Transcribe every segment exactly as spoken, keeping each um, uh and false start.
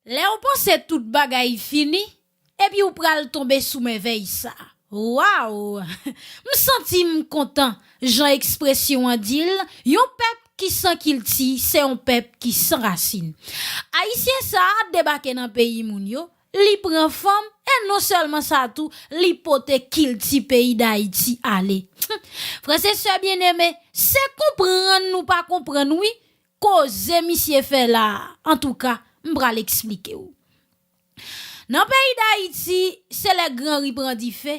Lè w panse tout bagay fini, epi w pral tonbe sou mèvèy sa. Waw! M santi m kontan jan ekspresyon an di l, yon pèp ki san kilti, se yon pèp ki san rasin. Ayisyen sa a debake nan peyi moun yo, li pran fanm, e non sèlman sa tou, li pote kilti peyi Dayiti ale. Frè e sè byeneme, se konprann nou pa konprann wi, koze misye fè la a. Antouka, m pral eksplike w. Nan peyi Dayiti, se lè gran ri pran dife,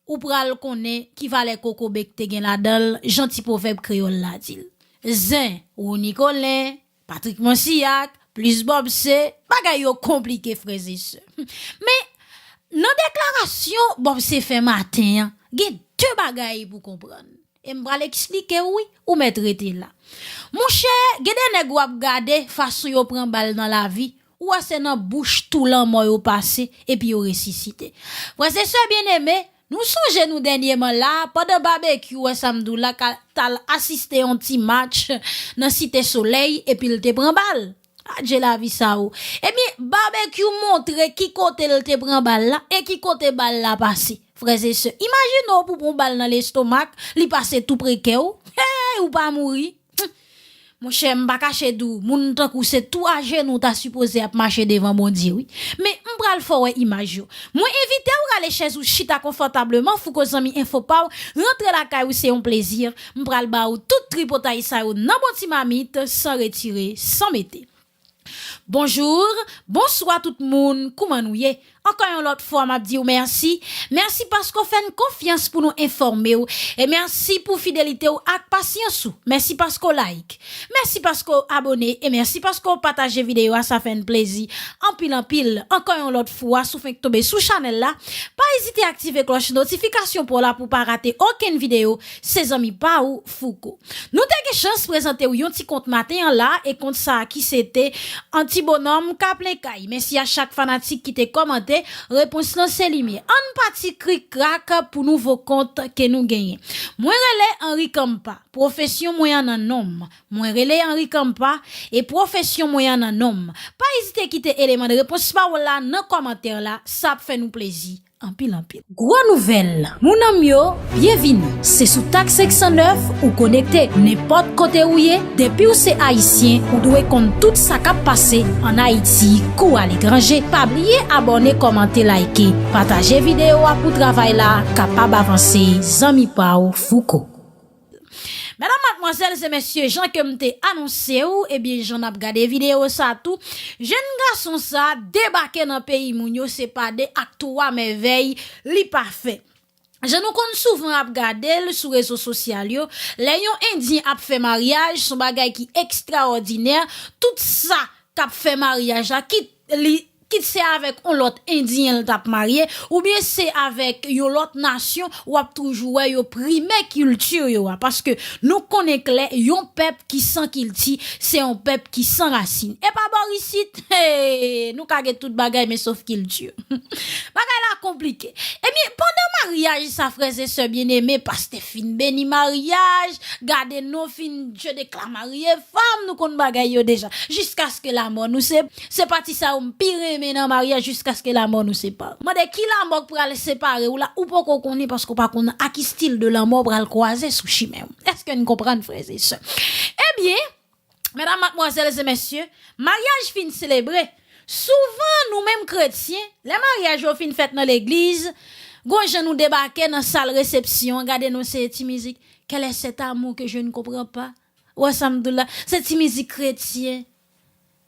ou pral konnen ki valè kokobe k te gen ladan l, jan ti pwovèb kreyòl la di l. Zen, Rony Colin, Patrick Monsiak, plis Bòb Se, bagay yo konplike, frè e sè. Men, nan deklarasyon Bòb Se fè maten an, gen de bagay pou konprann. E m pral eksplike w wi, ou mèt rete la. Monchè, gen de nèg w ap gade fason yo pran bal nan lavi, ou wè se nan bouch tou lanmò yo pase, epi yo resisite. Frè e sè byeneme, nou sonje nou dènyèman la, pandan Babekyou, wè sa m di w la, ka t al asiste yon ti match nan Site Solèy, epi l te pran bal. Adje lavi sa o. Ebyen, Babekyou montre ki kote l te pran bal la e ki kote bal la pase. Frè e sè, imajine w pou pran bal nan lestomak, li pase tou pre kè w. Hey, ou pa mouri. Monchè, m pa kache di w, moun tankou se tou ajenou ta sipoze ap mache devan Bondye, wi. Men, m pral fè w wè imaj yo. Mwen envite w rale chèz ou chita konfòtableman, Fouco zanmi enfo pa w, rantre lakay ou se yon plezi. M pral ba w tout tripotay sa yo nan bon ti mamit, san retire, san mete. Bonjou, bonswa tout moun, kouman nou ye? Ankò yon lòt fwa, m ap di w mèsi. Mèsi paske w fè n konfyans pou nou enfòme w. E mèsi pou fidelite w ak pasyans ou. Mèsi paske w like. Mèsi paske w abone. E mèsi paske w pataje videyo a, sa fè n plezi. Anpil, anpil. Ankò yon lòt fwa, si w fenk tonbe sou chanèl la, pa ezite aktive klòch notifikasyon pou w la pou w pa rate okenn videyo. Se zanmi pa w, Fouco. Nou te gen chans prezante w yon ti kont maten an la, e kont sa a ki se te an ti bonòm ka plen kay. Mèsi a chak fanatik ki te kòmante, repons lan se limyè. Ann pati krik krak pou nouvo kont ke nou genyen. Mwen rele Henri Campa, pwofesyon mwen an nan nonm. Mwen rele Henri Campa, e pwofesyon mwen an nan nonm. Pa ezite kite eleman de repons pa w la nan kòmantè la, sa ap fè nou plezi. Anpil, anpil. Gwo nouvèl, moun an m yo, byenvini. Se sou Tak senk san nèf ou konekte. Nenpòt kote ou ye, depi w se ayisyen, ou dwe konn tout sa k ap pase ann Ayiti kou aletranje. Pa bliye abòne, kòmante, like, pataje videyo a pou travay la kapab avanse. Zanmi pa w, Fouco. Medam, madmwazèl e mesye, jan ke m te anonse w, ebyen, jan n ap gade videyo sa tou, jèn gason sa debake nan peyi moun yo, se pa de ak twa mèvèy li pa fè. Jan nou konn souvan ap gade l sou rezo sosyal yo, lè yon endyen ap fè maryaj, se yon bagay ki ekstraòdinè, tout sa k ap fè maryaj la, kit li kit se avèk yon lòt endyen l t ap marye, oubyen se avèk yon lòt nasyon, w ap toujou wè yo prime kilti yo a. Paske nou konnen klè, yon pèp ki san kilti, se yon pèp ki san rasin. E pa bò isit, hey, nou ka gen tout bagay, men sof kilti. Bagay la konplike. Ebyen, pandan maryaj sa, frè e sè byeneme, pastè fin beni maryaj, gade nou fin je dekla marye fanm, nou konn bagay yo deja. Jiskaske lamò nou se Se pati sa yo m pi renmen nan maryaj, jiskaske lamò nou separe. Mande ki lamò k pral separe w la, ou poko konnen paske w pa konn a ki stil de lanmò w pral kwaze sou chimen w. Èske n konprann, frè e sè? Ebyen, medam, madmwazèl e mesye, maryaj fin selebre. Souvan, nou menm kretyen, lè maryaj yo fin fèt nan legliz, gon jan nou debake nan sal resepsyon an, gade nou se ti mizik, Quel est cet amour que je ne comprends pas? Ou wè sa m di w la? Se ti mizik kretyen.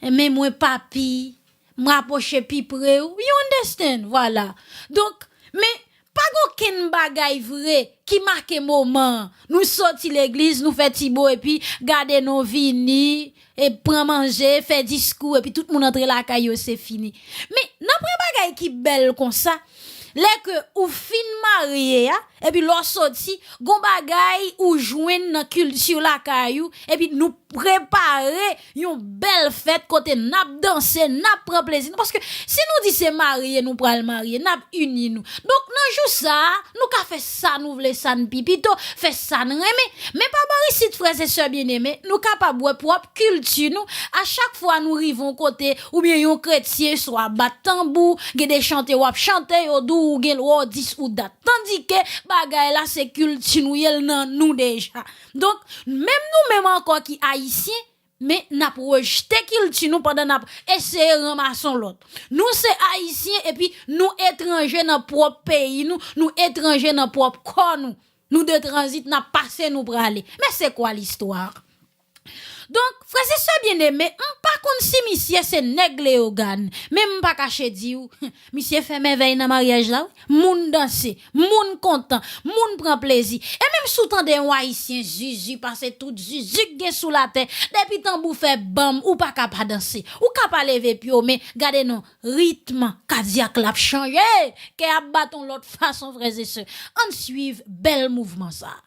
Men mwen papi, m rapwoche pi pre w. You understand? Vwala. Donk, men pa gen okenn bagay vre ki make moman an. Nou soti legliz, nou fè ti bo, epi gade nou vini, e pran manje, fè diskou, epi tout moun antre lakay yo, se fini. Men, nan pwen bagay ki bèl konsa, lè ke ou fin marye a, Epi lè w soti, gon bagay ou jwenn nan kilti lakay ou, epi nou prepare yon bèl fèt kote n ap danse, n ap pran plezi nou. Paske si nou di se marye nou pral marye, n ap ini nou. Donk, nan jou sa a, nou ka fè sa nou vle, sa n pi pito, fè sa n renmen. Men pa bò isit, frè e sè byeneme, nou kapab wè pwòp kilti nou. A chak fwa nou rive yon kote, oubyen yon kretyen, swa bat tanbou, gen de chante w ap chante, yo di w gen lwa dis ou dat. Tandike bagay la se kilti nou ye, l nan nou deja. Donk, menm nou menm ankò ki ayisyen, men n ap rejte kilti nou pandan n ap eseye ranmase yon lòt. Nou se ayisyen epi nou etranje nan pwòp peyi nou, nou etranje nan pwòp kò nou. Nou de tranzit, n ap pase, nou prale. Men se kwa listwa? Donk, frè e sè byeneme, m pa konn si misye se nèg Leyogàn, men m pa kache di w, misye fè mèvèy nan maryaj la, wi. Moun danse, moun kontan, moun pran plezi. E menm si w tande yon ayisyen zizi pase tout zizi k gen sou latè, depi tanbou fè banm, ou pa ka pa danse. Ou ka pa leve pye w, men gade non, ritm kadyak la ap chanje, kè ap bat yon lòt fason, frè e sè. Ann swiv bèl mouvman sa.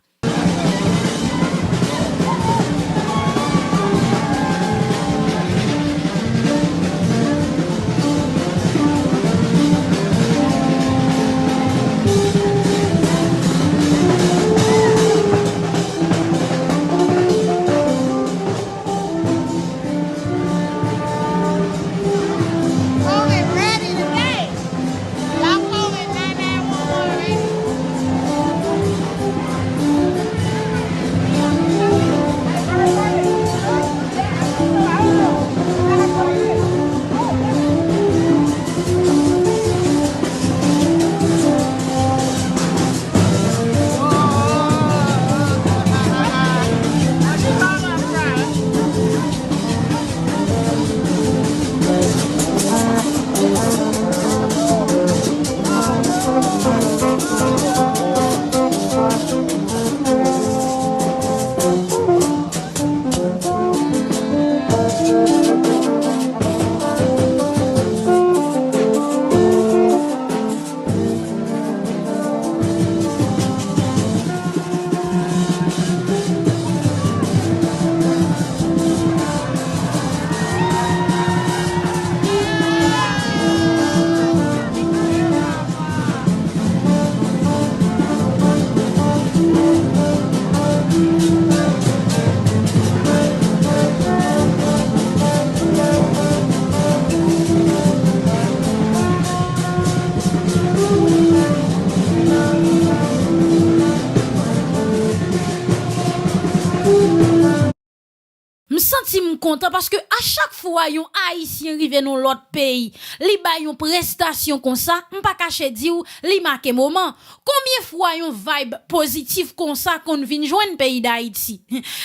M santi m kontan paske a chak fwa yon Ayisyen rive nan lòt peyi, li bay yon prestasyon konsa, m pa kache di w, li make moman. Konbyen fwa yon vibe pozitif konsa konn vin jwenn peyi Dayiti?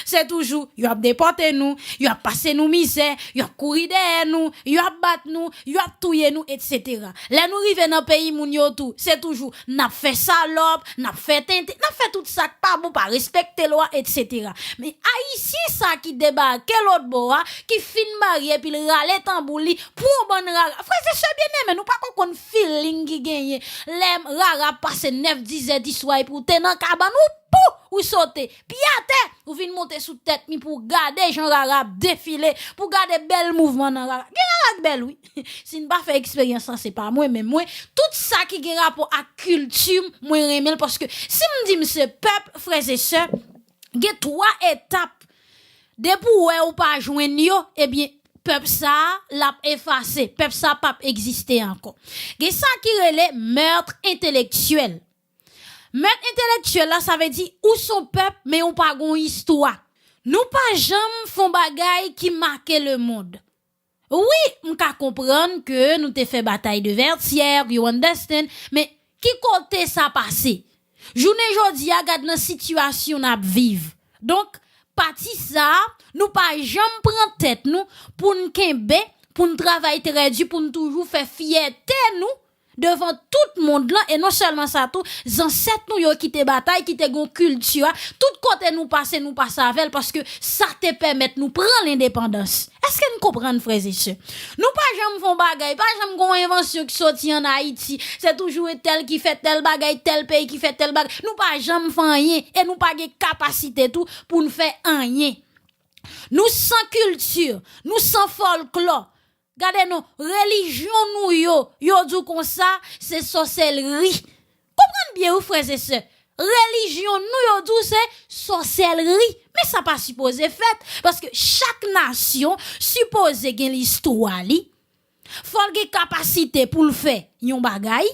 Se toujou, yo ap depòte nou, yo ap pase nou mizè, yo ap kouri dèyè nou, yo ap bat nou, yo ap touye nou, etsetera. Lè nou rive nan peyi moun yo tou, se toujou, n ap fè salòp, n ap fè tenten, n ap fè tout sa k pa bon, pa respekte lwa, etsetera. Men Ayisyen sa ki debake lòt bò a, ki fin marye epi l rale tanbou li pou yon bann rara. Frè e sè byeneme, nou poko konn feeling ki genyen lè rara ap pase nèf, dizè di swa epi w te nan kabann ou, pou ou sote pye atè, ou vin monte sou tèt mi pou w gade jan rara ap defile, pou w gade bèl mouvman nan rara. Gen rara k bèl, wi. Si n pa fè eksperyans lan, se pa mwen, men mwen, tout sa ki gen rapò ak kilti m, mwen renmen l, paske si m di m se pèp, frè e sè, gen twa etap. Depi w wè ou pa jwenn yo, ebyen, pèp sa a, l ap efase. Pèp sa a p ap egziste ankò. Gen sa ki rele meurtre intellectuel. Meurtre intellectuel la, sa vle di ou se yon pèp, men ou pa gen yon istwa. Nou pa janm fè yon bagay ki make lemonn. Wi, m ka konprann ke nou te fè batay de Vètyè, you understand, men ki kote sa pase? Jounen jodi a, gad nan sitiyasyon n ap viv. Donk, pati sa a, nou pa janm pran tèt nou pou n kenbe, pou n travay trè di, pou n toujou fè fyète nou devan tout mond lan, e non sèlman sa tou, zansèt nou yo ki te batay, ki te gen kilti a, tout kote nou pase, nou pase avè l, paske sa te pèmèt nou pran lendepandans. Èske n konprann, frè e sè? Nou pa janm fè yon bagay, pa janm gen yon envansyon ki soti ann Ayiti, se toujou e tèl ki fè tèl bagay, tèl peyi ki fè tèl bagay. Nou pa janm fè anyen, e nou pa gen kapasite tou pou n fè anyen. Nou san kilti, nou san fòlklò. Gade non, relijyon nou yo, yo di w konsa, se sòsèlri. Konprann byen wi, frè e sè. Relijyon nou yo di w se sòsèlri. Men sa pa sipoze fèt, paske chak nasyon sipoze gen listwa li. Fò l gen kapasite pou l fè yon bagay.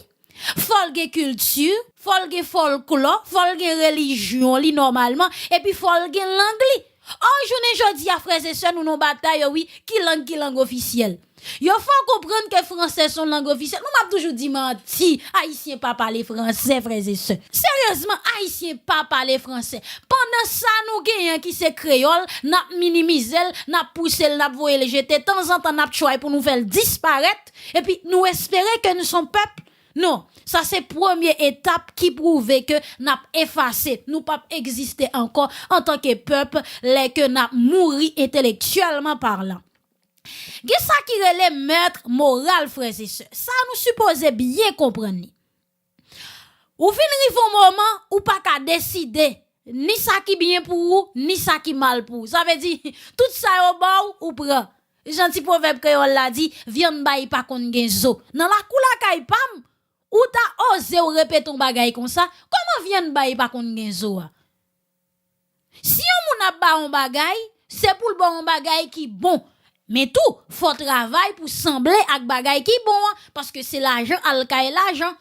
Fò l gen kilti, fò l gen fòlklò, fò l gen relijyon li nòmalman, epi fò l gen lang li. Ò, jounen jodi a, frè e sè, nou nan batay, wi, ki lang ki lang ofisyèl. Yo fè w konprann ke fransè se yon lang ofisyèl. Mwen, m ap toujou di manti, Ayisyen pa pale fransè, frè e sè. Seryezman, Ayisyen pa pale fransè. Pandan sa nou genyen ki se kreyòl, n ap minimize l, n ap pouse l, n ap voye l jete, tanzantan n ap try pou nou fè l disparèt, epi nou espere ke nou se yon pèp. Non, sa se premye etap ki pwouve ke n ap efase, nou p ap egziste ankò antanke pèp, lè ke n ap mouri entelektyèlman palan. Gen sa ki rele mèt moral, frè e sè. Sa nou sipoze byen konprann li. Ou vin rive yon moman, ou pa ka deside ni sa ki byen pou ou, ni sa ki mal pou ou. Sa vle di, tout sa yo ba w, ou pran. Jan ti pwovèb kreyòl la di, vyann bay pa konn gen zo. Nan lakou lakay pa m, ou ta oze w repete yon bagay konsa, kòman vyann bay pa konn gen zo a? Si yon moun ap ba w yon bagay, se pou l ba w yon bagay ki bon. Men tou, fò w travay pou sanble ak bagay ki bon an, paske se lajan al kay lajan.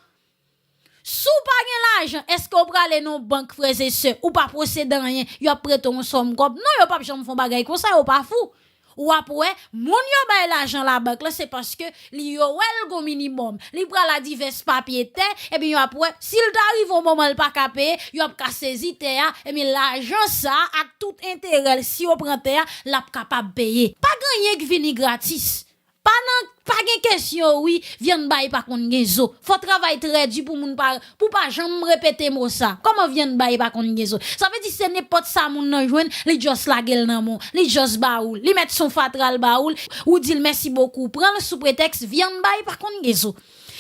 Si w pa gen lajan, èske w prale nan yon bank, frè e sè, ou pa posede anyen, y ap prete w yon sòm kòb? Non, yo p ap janm fè yon bagay konsa, yo pa fou. W ap wè, moun yo bay lajan labank lan, se paske li yo wè l gon minimòm. Li pral a divès papye tè, ebyen y ap wè, si l ta rive yon moman l pa ka peye, y ap ka sezi tè a, ebyen lajan sa a ak tout enterè l, si yo pran tè a, l ap kapab peye. Pa gen anyen k vini gratis. Pa nan, pa gen kesyon, wi, vyann bay pa konn gen zo. Fò w travay trè di pou moun pa, pou pa janm repete mo sa. Kòman vyann bay pa konn gen zo? Sa vle di se nenpòt sa moun nan jwenn, li just lage l nan men w, li just ba ou l, li mèt se yon fatra l ba ou l, ou di l mèsi bokou, ou pran l sou pretèks vyann bay pa konn gen zo.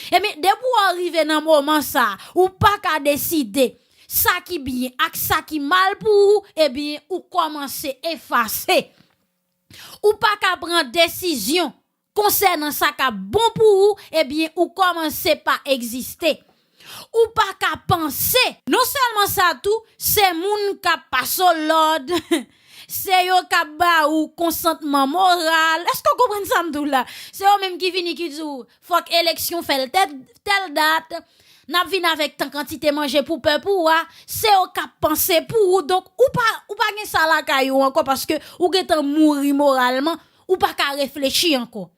Ebyen, depi w rive nan moman sa, ou pa ka deside sa ki byen ak sa ki mal pou ou, ebyen, ou kòmanse efase. Ou pa ka pran desizyon konsènan sa k ap bon pou ou, ebyen, ou kòmanse pa egziste. Ou pa ka panse. Non sèlman sa tou, se moun k ap pase w lòd, se yo k ap ba ou konsantman moral. Èske w konprann sa m di w la? Se yo menm ki vini ki di w, fòk eleksyon fè l tèl, tèl dat, n ap vin avèk tan kantite manje pou pèp ou a, se yo k ap panse pou ou. Donk, ou pa, ou pa gen sa lakay ou ankò paske ou gentan mouri moralman, ou pa ka reflechi ankò.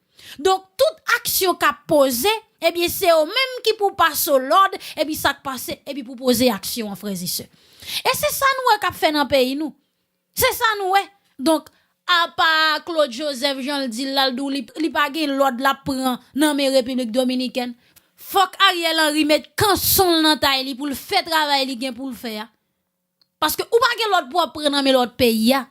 Donk, tout aksyon k ap poze, ebyen, se yo menm ki pou pase w lòd, epi sa k pase, epi pou poze aksyon an, frè e sè. E se sa nou wè k ap fè nan peyi nou. Se sa nou wè. Donk, apa Claude Joseph, jan l di l la, l di w li, li pa gen lòd l ap pran nan men Repiblik Dominikèn. Fòk Ariel Henry met kanson l nan tay li pou l fè travay li gen pou l fè a. Paske ou pa gen lòd pou w ap pran nan men lòt peyi a.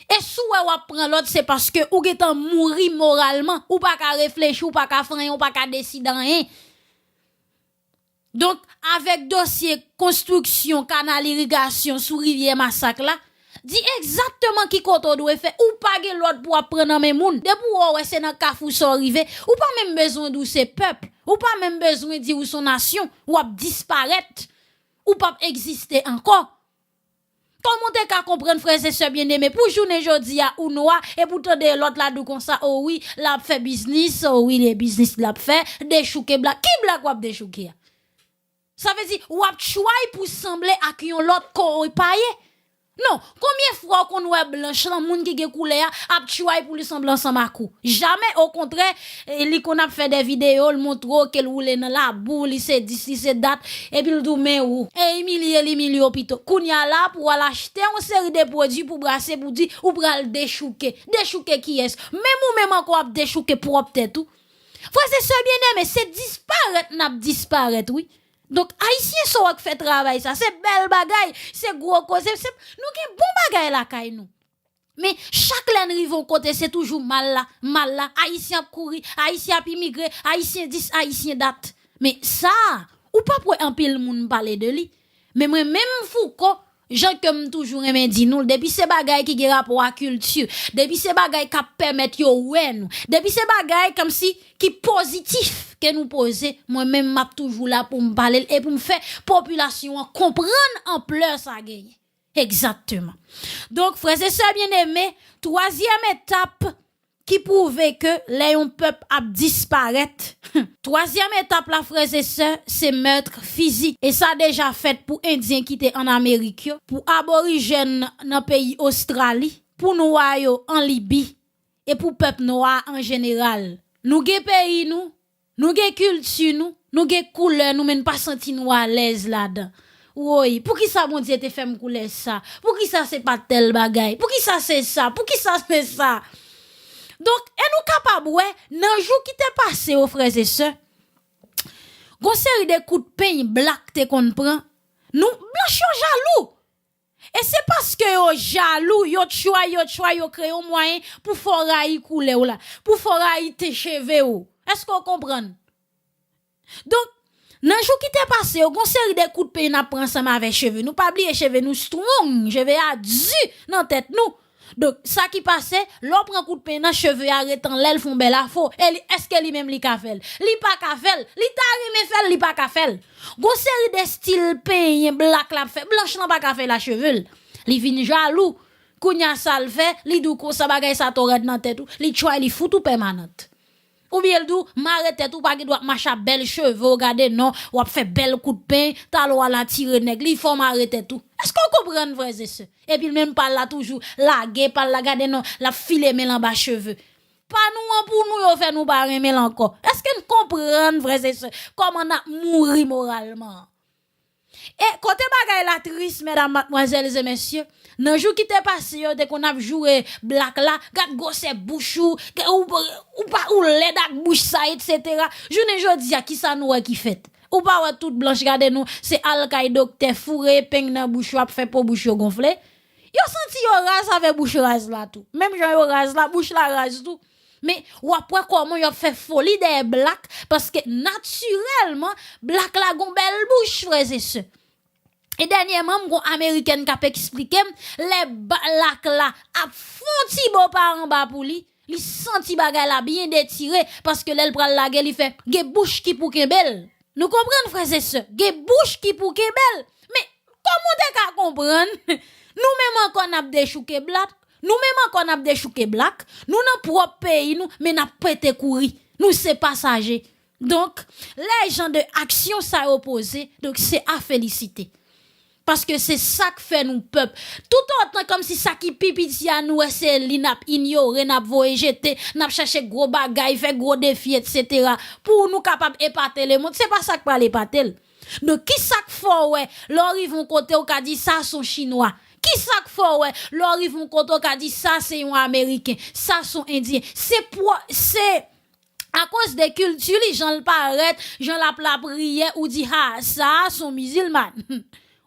E si w wè w ap pran lòd, se paske ou gentan mouri moralman. Ou pa ka reflechi, ou pa ka fè anyen, ou pa ka deside anyen. Donk, avèk dosye konstriksyon kanal irigasyon sou rivyè Masak la, di egzakteman ki kote w dwe fè. Ou pa gen lòd pou w ap pran nan men moun. Depi w wè se nan kafou sa w rive, ou pa menm bezwen di w se pèp. Ou pa menm bezwen di w se yon nasyon. W ap disparèt. Ou p ap egziste ankò. Kòman w te ka konprann, frè e sè byeneme, pou jounen jodi a ou nwa, epi w tande lòt la di w konsa, o wi, l ap fè biznis, o wi, le biznis l ap fè, dechouke blak. Ki blak w ap dechouke a? Sa vle di, w ap try pou sanble ak yon lòt kowopaye. Non, konbyen fwa w konn wè blanch lan, moun ki gen koulè a, ap try pou li sanble ansanm ak ou? Jamè, okontrè, e, li konn ap fè de videyo, l montre w ke l woule nan labou, li se dis, li se dat, epi l di w, men ou. E imilye l, imilye w pito. Kounye a la, pou w al achte yon seri de pwodui pou brase, pou di, ou pral dechouke. Dechouke kiyès? Menm ou menm ankò w ap dechouke pwòp tèt ou. Frè e sè byeneme, se disparèt n ap disparèt, wi. Donk, ayisyen se yo k fè travay sa. Se bèl bagay, se gwo koze, se, nou gen bon bagay lakay nou. Men, chak lè n rive yon kote, se toujou mal la, mal la. Ayisyen ap kouri, ayisyen ap imigre, ayisyen dis, ayisyen dat. Men sa, ou p ap wè anpil moun pale de li. Men mwen menm Fouco, jan ke m toujou renmen di nou, depi se bagay ki gen rapò a kilti, depi se bagay k ap pèmèt yo wè nou, depi se bagay kòmsi ki pozitif ke nou poze, mwen menm m ap toujou la pou m pale l e pou m fè popilasyon an konprann anplè sa genyen. Egzakteman. Donk, frè e sè byeneme, twazyèm etap ki pwouve ke lè yon pèp ap disparèt, twazyèm etap la, frè e sè, se mèt fizik. E sa deja fèt pou Endyen ki te ann Amerik yo, pou Aborijèn nan peyi Ostrali, pou Nwa yo an Libi, e pou pèp nwa an jeneral. Nou gen peyi nou, nou gen kilti nou, nou gen koulè nou, men n pa santi nou alèz ladan. Woy, poukisa Bondye te fè m koulè sa? Poukisa se pa tèl bagay? Poukisa se sa? Poukisa se sa? Donk, e nou kapab wè, nan jou ki te pase yo, frè e sè, gon seri de kout peny blak te konn pran. Nou, blanch yo jalou. E se paske yo jalou, yo tchway, yo tchway, yo kreye yon mwayen pou fè w rayi koulè w la, pou fè w rayi ten cheve w. Èske w konprann? Donk, nan jou ki te pase yo, gon seri de kout peny n ap pran ansanm avè cheve nou. Pa bliye cheve nou strong, cheve a di nan tèt nou. Donk, sa ki pase, lè w pran kout peny nan, cheve a ret anlè, l fè yon bèl afro. E li, èske li menm li ka fè l? Li pa ka fè l. Li ta renmen fè l, li pa ka fè l. Gon seri de stil penyen blak l ap fè, blanch lan pa ka fè l a cheve l. Li vin jalou. Kounye a sa l fè, li di w konsa bagay sa twò rèd nan tèt ou, li tchway, li fout ou pèmanant. Oubyen l di w, mare tèt ou, pa gen dwa ap mache ak bèl cheve w, gade non, w ap fè bèl kout peny, talè w al atire nèg, li fè w mare tèt ou. Èske w konprann, frè e sè? Epi l menm pa l la toujou lage, pa l la gade non, l ap file men l anba cheve. Pa nou an pou nou yo fè nou pa renmen l ankò. Èske n konprann, frè e sè, kòman n ap mouri moralman an? E kote bagay la tris, medam, madmwazèl e mesye, nan jou ki te pase yo, te konn ap joure blak la, gad gwosè bouch ou, ou, ou pa, ou lèd ak bouch sa, etsetera. Jounen jodi a, kisa nou wè ki fèt? Ou pa wè tout blanch gade nou, se al kay doktè, foure epeng nan bouch yo, ap fè po bouch yo gonfle? Yo santi yo raz avè bouch raz la tou. Menm jan yo raz la, bouch la raz tou. Men, w ap wè kòman y ap fè foli dèyè blak, paske natirèlman, blak la gon bèl bouch, frè e sè. E dènyèman, m gon amerikèn k ap eksplike m, lè blak la ap fè yon ti bo pa anba pou li, li santi bagay la byen detire, paske lè l pral lage, li fè gen bouch ki pou kenbe l. Nou konprann, frè e sè, gen bouch ki pou kenbe l. Men, kòman w te ka konprann? Nou menm ankò n ap dechouke blak, nou menm ankò n ap dechouke blak, nou nan pwòp peyi nou, men n ap pete kouri. Nou se pasaje. Donk, lè jan de aksyon sa yo poze, donk se a felisite. Paske se sa k fè nou pèp. Toutotan kòmsi sa ki pi piti a nou wè se li n ap inyore, n ap voye jete, n ap chache gwo bagay, fè gwo defi, etsetera. Pou nou kapab epate lemonn, se pa sa k pral epate l. Donk, kisa k fè w wè, lè w rive yon kote, w ka di sa se yon chinwa? Kisa k fè w wè, lè w rive yon kote, w ka di sa se yon ameriken, sa se yon endyen? Se pwo-, se akoz de kilti li, jan l parèt, jan l ap lapriyè, ou di, ha, sa a se yon mizilman.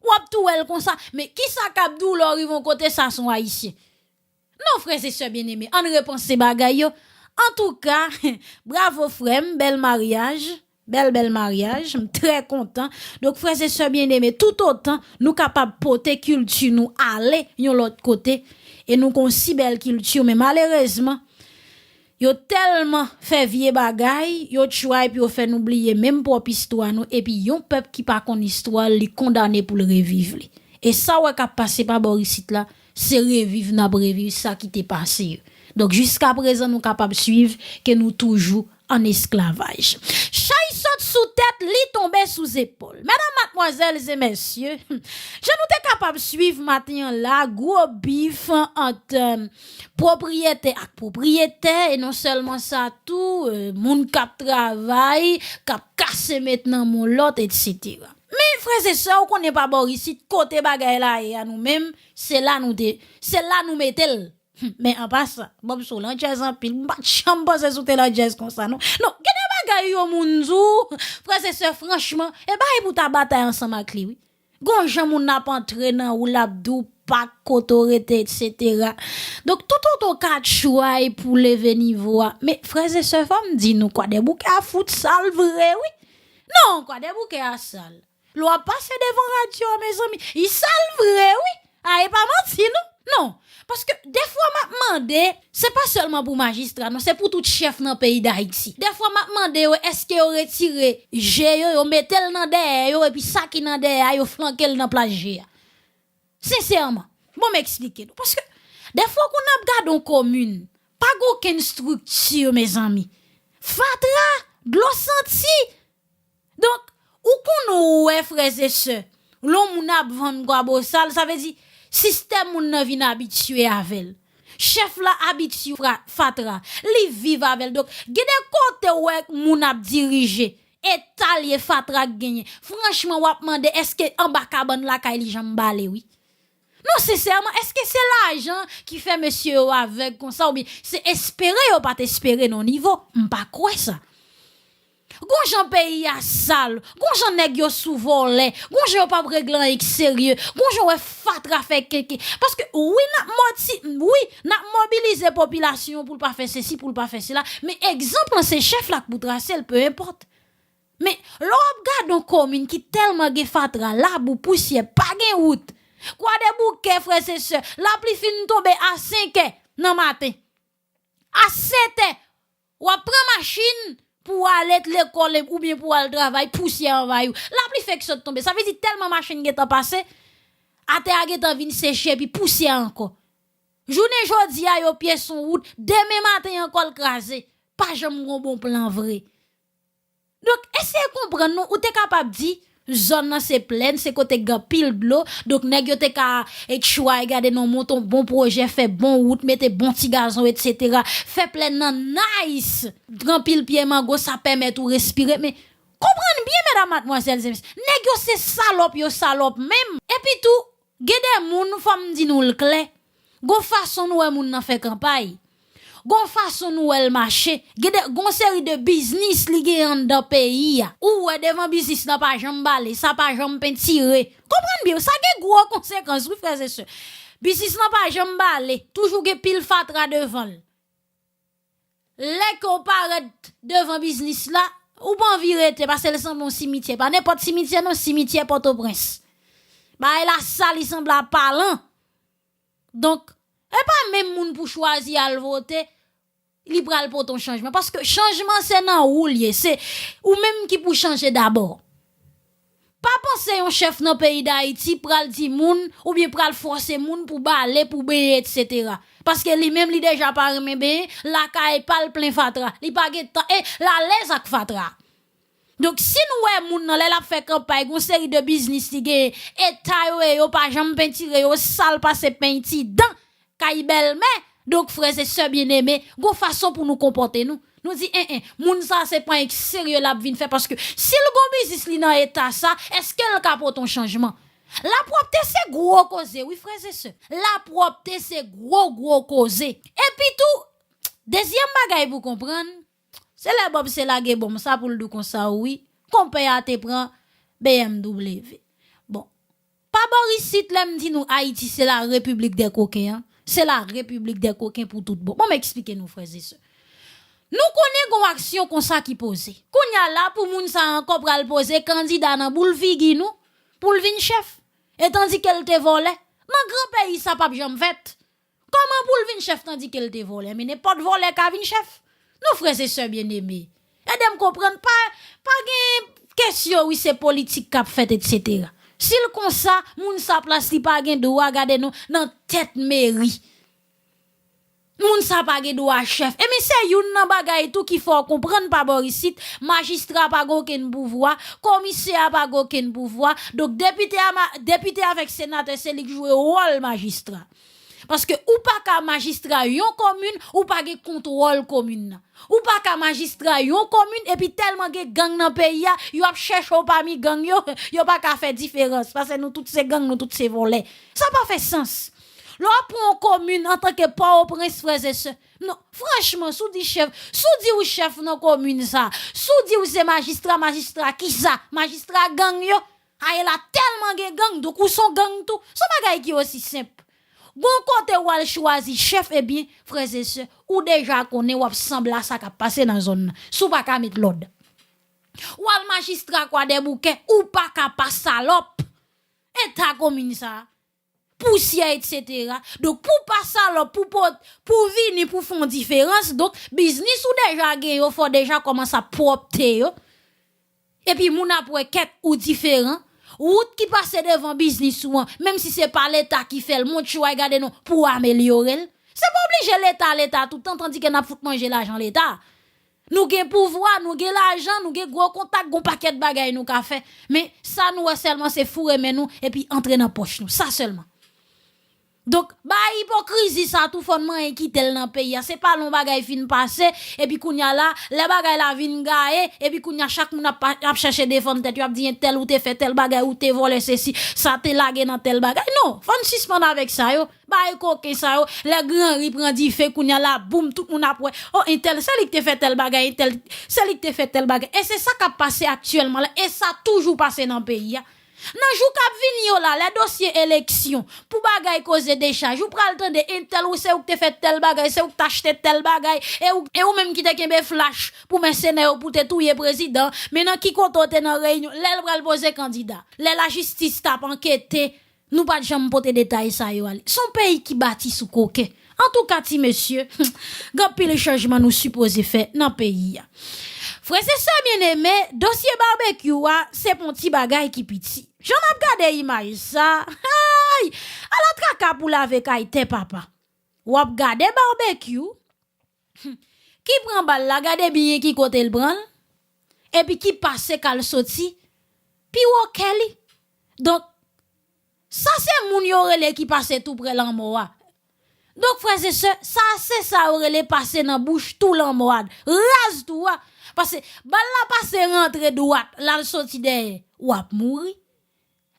W ap tou wè l konsa. Men kisa k ap di w lè w rive yon kote, sa se yon ayisyen? Non, frè e sè byeneme, ann repanse bagay yo. Antouka, bravo frè m, bèl maryaj, bèl, bèl maryaj, m trè kontan. Donk, frè e sè byeneme, toutotan nou kapab pote kilti nou ale yon lòt kote, e nou gon si bèl kilti, men malerezman, yo tèlman fè vye bagay, yo tchway pou yo fè nou bliye menm pwòp istwa nou, epi yon pèp ki pa konn istwa l, li kondane pou l reviv li. E sa w wè k ap pase pa bò isit la, se reviv n ap reviv sa ki te pase yo. Donk, jiskaprezan, nou kapab swiv ke nou toujou ann esklavaj. Chay sot sou tèt, li tonbe sou zepòl. Medam, madmwazèl e mesye, jan nou te kapab swiv maten an la, gwo bif ant, e, pwopriyetè ak pwopriyetè, e non sèlman sa tou, e, moun k ap travay, k ap kase met nan men lòt, etsetera. Men, frè e sè, ou konnen pa bò isit, kote bagay la ye a nou menm, se la nou te, se la nou mete l. Men an pasan, Bob sou landjèz anpil, m pa t janm panse sou te landjèz konsa, non. Non, gen de Kay yon moun di w, frè e sè, franchman, e bagay pou ta batay ansanm ak li, wi. Gon jan moun ap antre nan ou, l ap di w pak, kote w rete, etsetera. Donk, toutotan w ka try pou leve nivo a. Men, frè e sè, fò m di nou, Kwadèboukè a fout sal vre, wi. Non, Kwadèboukè a sal. Lè w ap pase devan radyo a, mezanmi, li sal vre, wi. A, e pa manti, non. Non. Paske, dèfwa m ap mande, se pa sèlman pou majistra, non, se pou tout chèf nan peyi Dayiti. Dèfwa m ap mande yo, èske yo retire G yo, yo mete l nan dèyè yo, epi sa ki nan dèyè a, yo flanke l nan plas G a. Sensèman. Bon, m eksplike nou. Paske, dèfwa, ou konn ap gade yon komin, pa gen okenn estrikti, mezanmi. Fatra, dlo santi, Donk, ou konn wè, frè e sè, lè yon moun ap vann kwabosal, sa vle di, sistèm moun nan vin abitye avè l. Chèf la abitye fra-, fatra, li viv avè l. Donk, gen de kote w wè moun ap dirije, eta l ye, fatra k genyen. Franchman, w ap mande, èske anba kabann lakay li janm bale, wi. Non, sensèman, èske se lajan ki fè mesye yo avèg konsa, oubyen se espere yo pa t espere nan nivo? M pa kwè sa. Gon jan peyi a sal, gon jan nèg yo sou vòlè, gon jan yo p ap regle anyen k serye, gon jan w wè fatra fè kenken. Paske wi, n ap moti-, wi, n ap mobilize popilasyon pou l pa fè sesi, pou l pa fè sela, men egzanp lan se chèf la k pou trase l, peu importe. Men, lè w ap gade yon komin ki tèlman gen fatra, labou, pousyè, pa gen wout. Kwadèboukè, frè e sè, lapli fin tonbe a senk è nan maten. A sèt è, w ap pran machin pou w ale lekòl oubyen pou w al travay, pousyè anvayi w. Lapli fèk sot tonbe. Sa vle di tèlman machin gentan pase, atè a gentan vin seche epi pousyè ankò. Jounen jodi a, yo pyese yon wout, demen maten ankò l kraze. Pa janm gon bon plan vre. Donk, eseye konprann non, ou te kapab di, zòn nan se plèn, se kote k gen anpil dlo, donk nèg yo te ka, e, try gade non, monte yon bon pwojè, fè bon wout, mete bon ti gazon, etsetera. Fè plèn nan nice, gen anpil pye mango, sa pèmèt ou respire. Men, konprann byen, medam, madmwazèl e mesye, nèg yo se salòp, yo salòp menm. Epi tou, gen de moun, fò m di nou l klè, gon fason nou wè moun nan fè kanpay. Gon fason nou wè l mache. Gen de, gon seri de biznis li gen anndan peyi a. Ou wè devan biznis lan pa janm bale, sa pa janm pentire. Konprann byen, sa gen gwo konsekans, wi, frè e sè. Biznis lan pa janm bale, toujou gen pil fatra devan l. Lè ke w parèt devan biznis la, ou pa anvi rete, paske l sanble yon simityè. Pa nenpòt simityè, non, simityè Pòtoprens. Bagay la sal, li sanble a palan. Donk, e pa menm moun pou chwazi al vote, li pral pote yon chanjman. Paske chanjman se nan ou l ye, se ou menm ki pou chanje dabò. Pa panse yon chèf nan peyi Dayiti pral di moun, oubyen pral fòse moun pou bale, pou benyen, etsetera. Paske li menm, li deja pa renmen benyen, lakay pa l plen fatra. Li pa gen tan, e l alèz ak fatra. Donk, si nou wè moun nan, lè l ap fè kanpay, gon seri de biznis li genyen, eta yo ye, yo pa janm pentire, yo sal pase penti dan kay bèlmè. Donk, frè e sè byeneme, gon fason pou nou konpòte nou. Nou di, en, en, moun sa se pa anyen k serye l ap vin fè, paske si l gon biznis li nan eta sa, èske l ka pote yon chanjman? Lapwòpte se gwo koze, wi, frè e sè. Lapwòpte se gwo, gwo koze. Epi tou, dezyèm bagay pou konprann, se lè Bòb se lage bonm sa pou l di w konsa, wi, konpè a te pran B M W. Bon, pa bò isit, lè m di nou Ayiti se la repiblik dè koken an, se la repiblik dè koken pou tout bon. Bon, m eksplike nou, frè e sè. Nou konnen gon aksyon konsa ki poze. Kounye a la, pou moun sa ankò pral poze kandida nan boul figi nou, pou l vin chèf. E tandike l te vòlè. Nan gran peyi sa p ap janm fèt. Kòman pou l vin chèf tandike l te vòlè? Men nenpòt vòlè ka vin chèf. Non, frè e sè byeneme. Ede m konprann, pa, pa gen kesyon, wi, se politik k ap fèt, etsetera. Si l konsa, moun sa plas li pa gen dwa gade non nan tèt meri. Moun sa pa gen dwa chèf. Ebyen, se youn nan bagay tou ki fè w konprann pa bò isit, majistra pa gen okenn pouvwa, komisè a pa gen okenn pouvwa. Donk, depite a ma-, depite avèk senatè, se li k jwe wòl majistra. Paske ou pa ka majistra yon komin, ou pa gen kontwòl komin nan. Ou pa ka majistra yon komin, epi tèlman gen gang nan peyi a, yo ap chèche w pami gang yo, yo pa ka fè diferans, paske nou tout se gang, nou tout se vòlè. Sa pa fè sans. Lè w pran yon komin antanke Pòtoprens, frè e sè, non, franchman, si w di chèf, si w di w chèf nan komin sa, si w di w se majistra, majistra kisa? Majistra gang yo? Ayè la tèlman gen gang, donk ou se yon gang tou. Se yon bagay ki osi senp. Gon kote w al chwazi chèf, ebyen, frè e sè, ou deja konnen w ap sanble a sa k ap pase nan zòn nan. Si w pa ka met lòd. W al majistra Kwadèboukè, ou pa ka pa salòp. Eta komin sa a, pousyè, etsetera. Donk, pou w pa salòp, pou pot, pou w vini, pou w fè yon diferans, donk, biznis ou deja gen yo, fò w deja kòmanse ap pwòpte yo. Epi moun ap wè kèt ou diferan. Wout ki pase devan biznis ou an, menm si se pa Leta ki fè l, monche w al gade non, pou w amelyore l. Se pa oblije Leta, Leta toutan, tandike n ap fout manje lajan Leta. Nou gen pouvwa, nou gen lajan, nou gen gwo kontak, gon pakèt bagay nou ka fè. Men sa nou wè sèlman se foure men nou epi antre nan pòch nou. Sa sèlman. Donk, bay ipokrizi sa tou fò n manyen kite l nan peyi a. Se pa lè yon bagay fin pase, epi kounye a la, lè bagay la vin gaye, epi kounye a chak moun ap, pa- ap chèche defann tèt yo, ap di entèl ou te fè tèl bagay, ou te vòlè sesi, sa te lage nan tèl bagay. Non, fò n sispann avèk sa yo. Bay koken sa yo, lè Gran Ri pran dife, kounye a la, boum, tout moun ap wè. O, entèl, se li k te fè tèl bagay, entèl, se li k te fè tèl bagay. E se sa k ap pase aktyèlman la, e sa toujou pase nan peyi a. Nan jou k ap vini yo la, lè dosye eleksyon, pou bagay koze dechaj, ou pral tande entèl, ou se ou k te fè tèl bagay, se ou k te achte tèl bagay, e ou, e ou menm ki te kenbe flach pou mèsenè yo pou te touye prezidan, men nan ki kote w te nan reyinyon, lè l pral poze kandida, lè lajistis t ap ankete, nou pa t janm pote detay sa yo ale. Se yon peyi ki bati sou koken. Antouka, ti mesye, gen anpil chanjman nou sipoze fè nan peyi a. Frè e sè byeneme, dosye Barbecue a, se pa yon ti bagay ki piti. Jan n ap gade imaj sa, ay! Ala traka pou lave kay tè papa. W ap gade Barbecue, ki pran bal la, gade byen ki kote l pran l, epi ki pase k al soti, pi wo kè li. Donk, sa se moun yo rele ki pase tou prè lanmò a. Donk, frè e sè, sa se sa yo rele pase nan bouch tou lanmò a. Raz tou a. Paske bal la pase rantre dwat, l al soti dèyè, w ap mouri.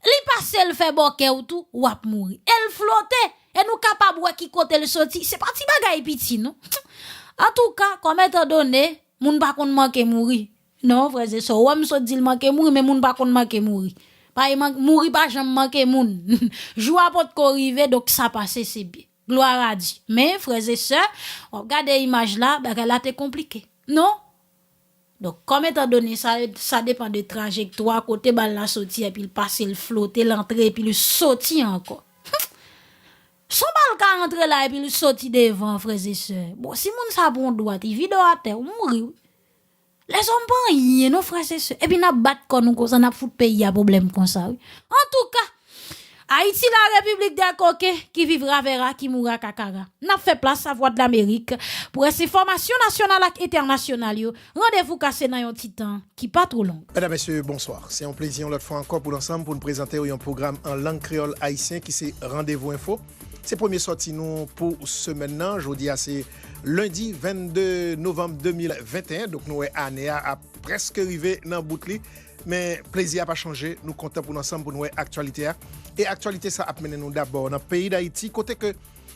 Li pase l fè bòkè w tou, w ap mouri. E l flote, e nou kapab wè ki kote l soti. Se pa ti bagay piti, non. Antouka, kòm etandone, moun pa konn manke mouri. Non, frè e sè, w wè m sot di l manke mouri, men moun pa konn manke mouri. Pa e man- mouri pa janm manke moun. Jou a potko rive, donk sa pase, se byen. Glwa a Dye. Men, frè e sè, w ap gade imaj la, bagay la te konplike. Non? Donk, kòm etandone sa, sa depann de trajektwa, kote bal la soti, epi l pase, l flote, l antre, epi l soti ankò. Se yon bal ka antre la, epi l soti devan, frè e sè. Bon, si moun sa pran dwat, li vide w atè, ou mouri, wi. Lèzòm pa anyen non, frè e sè. Epi n ap bat kò nou konsa, n ap fout peyi a pwoblèm konsa, wi. Antouka, Ayiti, la République des Coquins, qui vivra verra, qui mourra cacra. N ap fè plas a Vwadlamerik pou rès enfòmasyon nasyonal ak entènasyonal yo. Randevou kase nan yon ti tan ki pa twò long. Medam, mesye, bonswa. Se yon plezi yon lòt fwa ankò pou n ansanm pou n prezante w yon pwogram an lang kreyòl ayisyen ki se Randevou Enfo. Se premye sòti nou pou semèn nan. Jodi a se lendi vennde novanm de mil venteyen. Donk, nou wè ane a ap prèske rive nan bout li. Men plezi a pa chanje. Nou kontan pou n ansanm pou n wè aktyalite a. E aktyalite sa ap mennen nou dabò nan peyi Dayiti, kote ke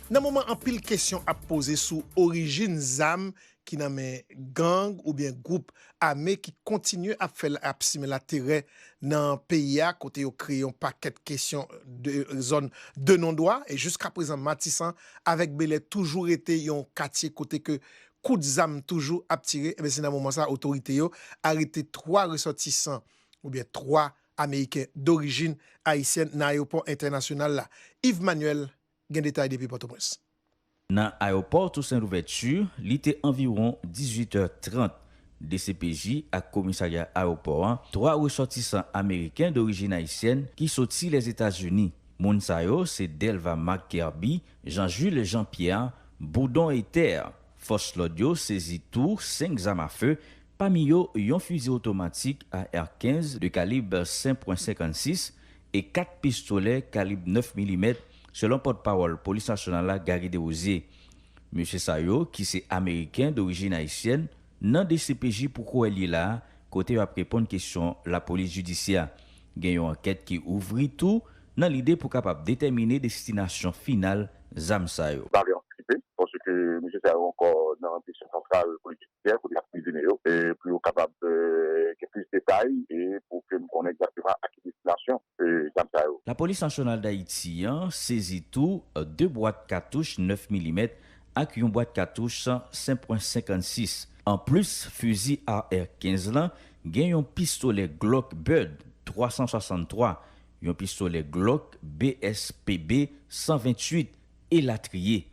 nan moman anpil kesyon ap poze sou orijin zam ki nan men gang oubyen gwoup ame ki kontinye ap fè, ap simen laterè nan peyi a, kote yo kreye yon pakèt kesyon de zòn de non dwa, e jiska prezan Matisan avèk Bèlè toujou rete yon katye kote ke kout zam toujou ap tire. Ebyen, se nan moman sa otorite yo arete twa resòtisan oubyen twa Ameriken dorijin ayisyèn nan ayewopò entènasyonal la. Yves Manuel gen detay depi Pòtoprens. Nan ayewopò Toussaint Louverture, li te anviwon dizuit è trant. D C P J ak komisarya ayewopò an, twa resòtisan ameriken dorijin ayisyèn ki soti Lèzetazini. Moun sa yo se Delva Mark Kirby, Jean Jules Jean Pierre, Boudon Ether. Fòs lòd yo sezi tou senk zam afe, pami yo yon fizi otomatik A R kenz de kalib senk pwen senkannsis e kat pistolè kalib nèf milimèt, selon pòtpawòl Polis Nasyonal la, Garry Desrosiers. Mesye sa yo, ki se ameriken dorijin ayisyèn, nan D C P J pou kounye a, kote y ap reponn kesyon lapolis jidisyè. Gen yon ankèt ki ouvri tou nan lide pou kapab detèmine destinasyon final zam sa yo. Pale antisipe, paske mesye sa yo ankò nan direksyon santral polis jidisyè, kote y ap prizone yo, e pou yo kapab, e, gen plis detay e pou ke n konnen egzakteman a ki destinasyon, e, zam sa yo. Lapolis Nasyonal Dayiti an sezi tou, e, de bwat katouch nèf milimèt ak yon bwat katouch senk pwen senkannsis. Anplis fizi A R kenz lan, gen yon pistolè Glock Bud twa san swasanntwa, yon pistolè Glock B S P B san venntuit, elatriye.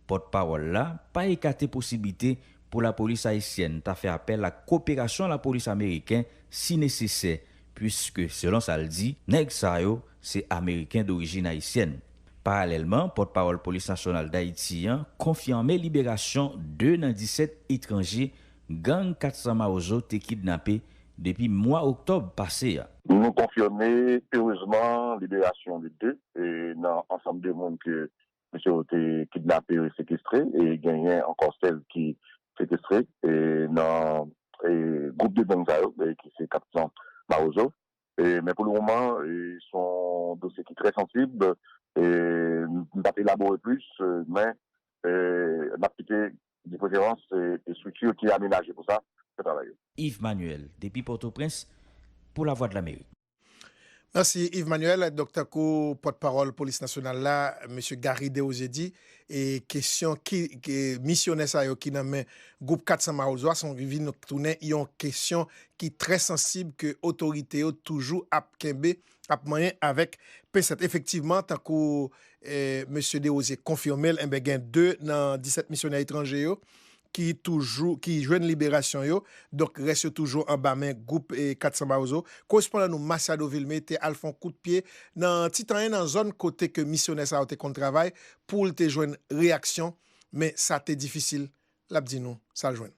Pòtpawòl la pa ekate posiblite pou lapolis ayisyèn ta fè apèl ak koperasyon lapolis ameriken si nesesè, piske, selon sa l di, nèg sa yo se ameriken dorijin ayisyèn. Paralèlman, pòtpawòl Polis Nasyonal Dayiti an konfime liberasyon de nan disèt etranje gang kat san Mawozo te kidnape depi mwa oktòb pase a. Nou konfime, erezman, liberasyon de de, e, nan ansanm de moun ke mesye yo te kidnape e sekestre, e genyen ankò sèz ki sekestre, e, nan, e, gwoup de gang sa yo, e, ki se kat san Mawozo. E, men pou le moman, e, se yon dosye ki trè sansib. E, m p ap elabore plis, e, men, e, n ap kite de preferans, e, estrikti ki amenaje pou sa fè travay yo. Yves Manuel, depi Pòtoprens, pou Lavwadlamerik. Mèsi, Yves Manuel. Donk, tankou pòtpawòl Polis Nasyonal la, mesye Garry Desrosiers di, e kesyon ki, ki misyonè sa yo ki nan men gwoup kat san Mawozo a, se yon, vin tounen yon kesyon ki trè sansib ke otorite yo toujou ap kenbe, ap manyen avèk pensèt. Efektivman, tankou, e, mesye Desrosiers konfime l, enben, gen de nan disèt misyonè etranje yo ki toujou, ki jwenn liberasyon yo. Donk, rès yo toujou anba men gwoup, e, kat san Mawozo. Korespondan nou Masiado Vilmé te al fè yon kout pye nan Titanyen, nan zòn kote ke misyonè sa yo te konn travay, pou l te jwenn reyaksyon, men sa te difisil. L ap di nou sa l jwenn.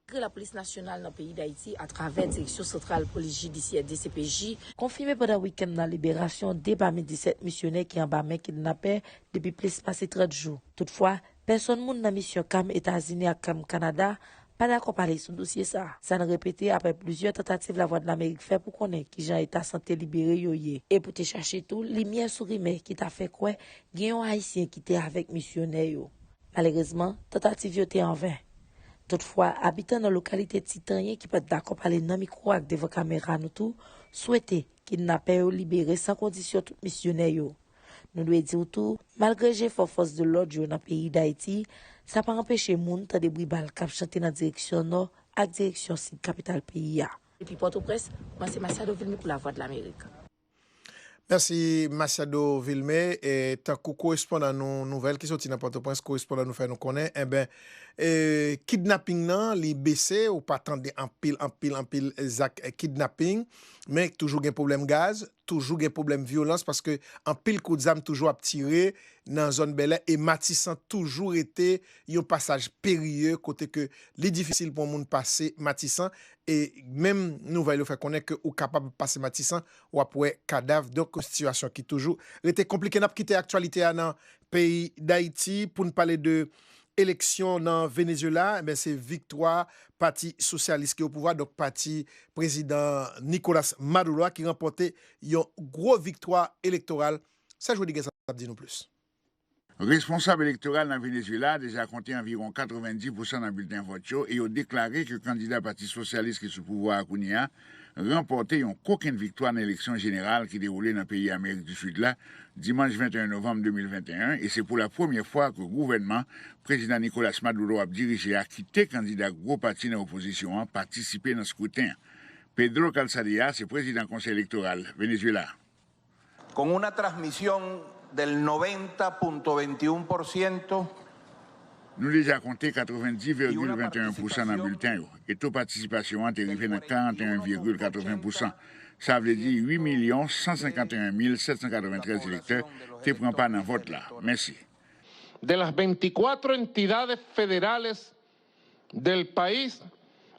Malgre Lapolis Nasyonal nan peyi Dayiti, atravè Direksyon Santral Polis Jidisyè, D C P J, konfime pandan wikenn nan liberasyon de pami disèt misyonè ki anba men kidnapè depi plis pase trant jou. Toutfwa, pèsonn moun nan misyon CAM Etazini ak CAM Kanada pa dakò pale sou dosye sa a. Sa n repete apre plizyè tantativ Lavwadlamerik fè pou konnen kijan eta sante libere yo ye, e pou te chache tou limyè sou rimè ki ta fè kwè gen yon Ayisyen ki te avèk misyonè yo. Malerezman, tantativ yo te anven. Toutfwa, abitan nan lokalite Titanyen ki pa t dakò pale nan mikwo ak devan kamera nou tou, swete kidnapè yo libere san kondisyon tout misyonè yo. Nou dwe di w tou, malgre jefò fòs de lòd yo nan peyi Dayiti, sa pa anpeche moun tande bri bal k ap chante nan direksyon nò ak direksyon sid kapital peyi a. Depi Pòtoprens, mwen se Masiado Vilmé pou Lavwadlamerik. Mèsi, Masiado Vilmé. E tankou korespondan nou nouvèl ki soti nan Pòtoprens, korespondan nou fè nou konnen, enben, e, kidnaping nan, li bese, ou pa tande anpil, anpil, anpil zak, e, kidnaping, men toujou gen pwoblèm gaz, toujou gen pwoblèm vyolans, paske anpil kout zam toujou ap tire nan zòn Bèlè, e Matisan toujou rete yon pasaj periye kote ke li difisil pou yon moun pase Matisan, e menm nouvèl yo fè konnen ke ou kapab pase Matisan, w ap wè kadav. Donk, sitiyasyon ki toujou rete konplike. N ap kite aktyalite a nan peyi Dayiti pou n pale de eleksyon nan Venezuela. Enben, se viktwa Pati Sosyalis ki o pouvwa, donk pati prezidan Nicolas Maduro a, ki ranpòte yon gwo viktwa elektoral. Serge Rodriguez ap di nou plis. Responsab elektoral nan Venezuela deja konte anviwon katrevenndis pousan nan bilten vòt yo e yo deklare ke kandida Pati Sosyalis ki sou pouvwa a kounye a ranpòte yon kokenn viktwa nan eleksyon jeneral ki dewoule nan peyi Amerik di Sid la dimanch venteyen novanm de mil venteyen, e se pou la premyè fwa ke gouvènman prezidan Nicolas Maduro ap dirije a kite kandida gwo pati nan opozisyon an patisipe nan skriten an. Pedro Calzadilla se prezidan Konsèy Elektoral Venezuela. Con una transmisión del noventa punto veintiún por ciento. Nou deja konte katrevenndis vègil venteyen pousan nan bilten yo, e to patisipasyon an te rive nan karanteyen vègil katreven pousan. Sa vle di uit milyon san senkanteyen mil sèt san katreventrèz elektè te pran pa nan vòt la. Mèsi. De las veinticuatro entidades federales del país,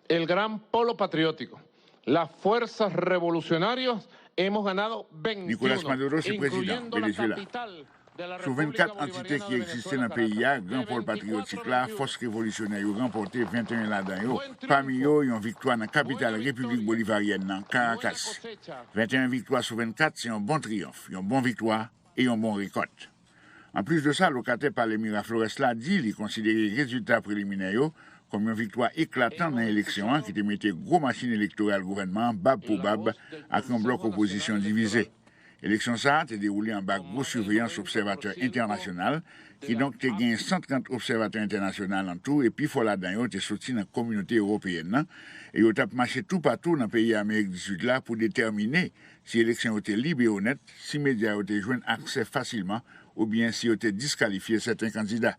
el gran polo patriótico, las fuerzas revolucionarias, hemos ganado veintiuno, Nicolas Maduro se prezidan Venezuela. Sou vennkat antite ki egziste nan peyi a, Gran Pòl Patriyotik la, fòs revolisyonè yo ranpòte venteyen ladan yo, pami yo yon viktwa nan kapital Repiblik Bolivaryèn nan, Caracas. Venteyen viktwa sou vennkat se yon bon triyonf, yon bon viktwa e yon bon rekòt. Anplis de sa, lokatè Palè Miraflores la di li konsidere rezilta preliminè yo kòm yon viktwa eklatan nan eleksyon an ki te mete gwo machin elektoral gouvènman an bab pou bab ak yon blòk opozisyon divize. Eleksyon sa a te dewoule anba gwo siveyans obsèvatè entènasyonal, kidonk te gen san trant obsèvatè entènasyonal an tou, e pifò ladan yo te soti nan kominote ewopeyèn nan, e yo t ap mache toupatou nan peyi Amerik di Sid la pou detèmine si eleksyon yo te lib e onèt, si medya yo te jwenn aksè fasilman, oubyen si yo te diskalifye sèten kandida.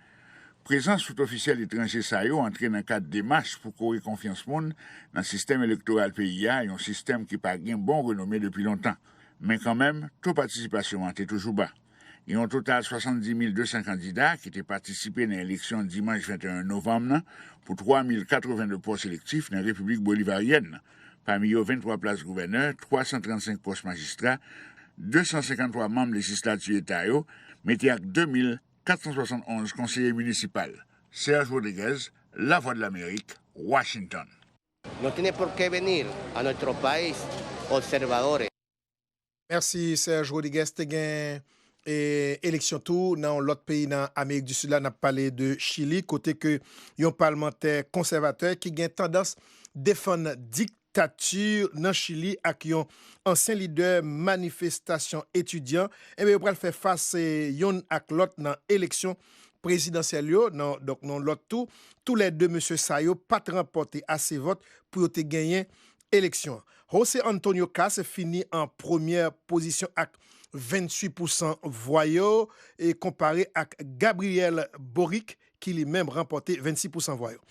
Prezans fout ofisyèl etranje sa yo antre nan kad demach pou kore konfyans moun nan sistèm elektoral peyi a, yon sistèm ki pa gen bon renome depi lontan. Men kanmenm, to patisipasyon an te toujou ba. Gen yon total swasanndis mil de san kandida ki te patisipe nan eleksyon dimanch venteyen novanm nan pou twa mil katrevenndde pòs elektif nan Repiblik Bolivaryèn nan. Pami yo, venntwa plas gouvènè, twa san trannsenk pòs majistra, de san senkanntwa manm lejislati eta yo, mete ak de mil kat san swasann onz konseye minisipal. Serge Rodriguez, Lavwadlamerik, Washington. No tiene por qué venir a nuestro país observadores. Mèsi, Serge Rodriguez. Te gen e, eleksyon tou nan yon lòt peyi nan Amerik di Sid la, n ap pale de Chili, kote ke yon palmantè konsèvatè ki gen tandans defann diktati nan Chili ak yon ansyen lidè manifestasyon etidyan, ebyen, yo pral fè fas e, youn ak lòt nan eleksyon prezidansyèl yo, nan, donk, nan lòt tou. Toulède mesye sa yo pa t ranpòte ase vòt pou yo te genyen eleksyon an. José Antonio Kast fini an premyè pozisyon ak venntuit pousan vwa yo, e konpare ak Gabriel Boric, ki li menm ranpòte vennsis pousan vwa yo.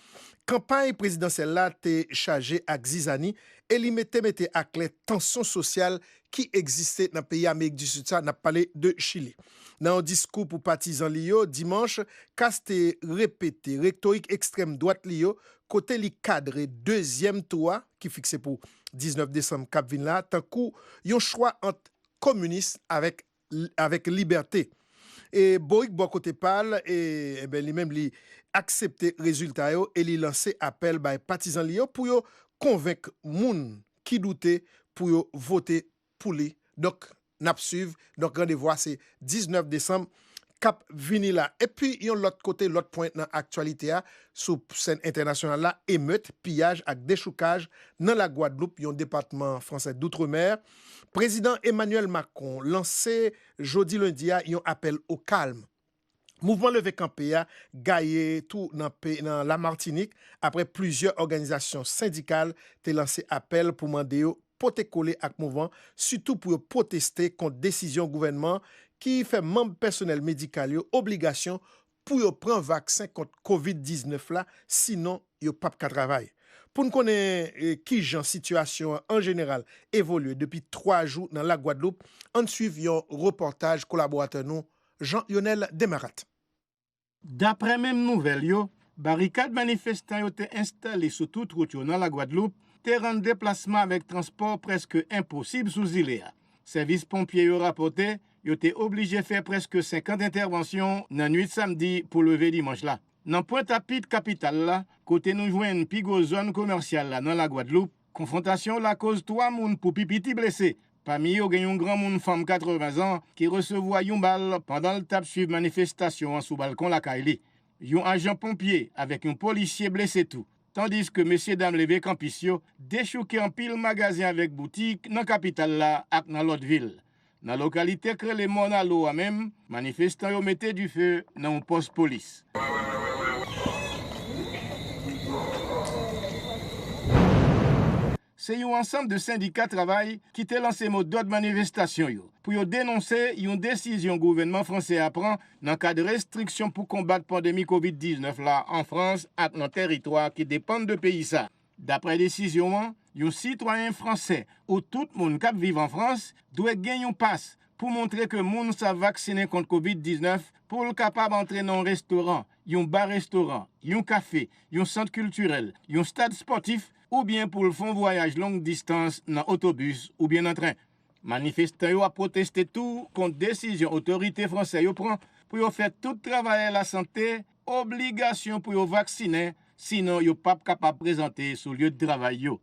Kanpay prezidansyèl la te chaje ak zizani e li mete mete aklè tansyon sosyal ki egziste nan peyi Amerik di Sid sa, n ap pale de Chili. Nan yon diskou pou patizan li yo dimanch, Kast te repete retorik ekstrèm dwat li yo, kote li kadre dezyèm tou a, ki fikse pou diznèf desanm k ap vin la, tankou yon chwa ant kominis avèk, avèk libète. E Boric, bò kote pa l, e, ebyen, li menm, li aksepte rezilta yo e li lanse apèl bay patizan li yo pou yo konvenk moun ki doute pou yo vote pou li. Donk, n ap swiv. Donk, randevou a se diznèf desanm k ap vini la. Epi, yon lòt kote, lòt pwen nan aktyalite a, sou sèn entènasyonal la, emet, piyaj ak dechoukaj nan Lagwadloup, yon depatman fransè doutremè. Prezidan Emmanuel Macron lanse jodi lendi a yon apèl o kalm. Mouvman leve kanpe a gaye tou nan, nan Lamatinik, apre plizyè òganizasyon sendikal te lanse apèl pou mande yo pote kole ak mouvman, sitou pou yo pwoteste kont desizyon gouvènman ki fè manm pèsonèl medikal yo obligasyon pou yo pran vaksen kont kovid diznèf la, sinon yo p ap ka travay. Pou n konnen e, kijan sitiyasyon an an jeneral evolye depi twa jou nan Lagwadloup, ann swiv yon repòtaj kolaboratè nou, Jean Yonel Demarat. Daprè menm nouvèl yo, barikad manifestan yo te enstale sou tout wout yo nan Lagwadloup te rann deplasman avèk transpò prèske enposib sou zile a. Sèvis ponpye yo rapòte yo te oblije fè prèske senkant entèvansyon nan nuit samdi pou leve dimanch la. Nan Pwentapit, kapital la, kote nou jwenn pi gwo zòn komèsyal la nan Lagwadloup, konfwontasyon yo lakòz twa moun pou pi piti blese. Pami yo gen yon granmoun fanm katreven zan ki resevwa yon bal pandan l t ap swiv manifestasyon an sou balkon lakay li. Yon ajan ponpye avèk yon polisye blese tou, tandiske mesyedam leve kanpis yo dechouke anpil magazen avèk boutik nan kapital la ak nan lòt vil. Nan lokalite k rele Mònalo a menm, manifestan yo mete dife nan yon pòs polis. Se yon ansanm de sendika travay ki te lanse modòd manifestasyon yo pou yo denonse yon desizyon gouvènman fransè a pran nan kad restriksyon pou konbat pandemi kovid diznèf la an Frans ak nan tèritwa ki depann de peyi sa. Daprè desizyon an, yon sitwayen fransè ou tout moun k ap viv an Frans dwe gen yon pas pou montre ke moun sa vaksinen kont kovid diznèf pou l kapab antre nan yon restoran, yon ba-restoran, yon kafe, yon sant kiltirèl, yon stad spòtif oubyen pou l fè yon vwayaj long distans nan otobis oubyen nan tren. Manifestan yo ap pwoteste tou kont desizyon otorite fransè yo pran pou yo fè tout travayè lasante obligasyon pou yo vaksinen, sinon yo p ap kapab prezante sou lye de travay yo.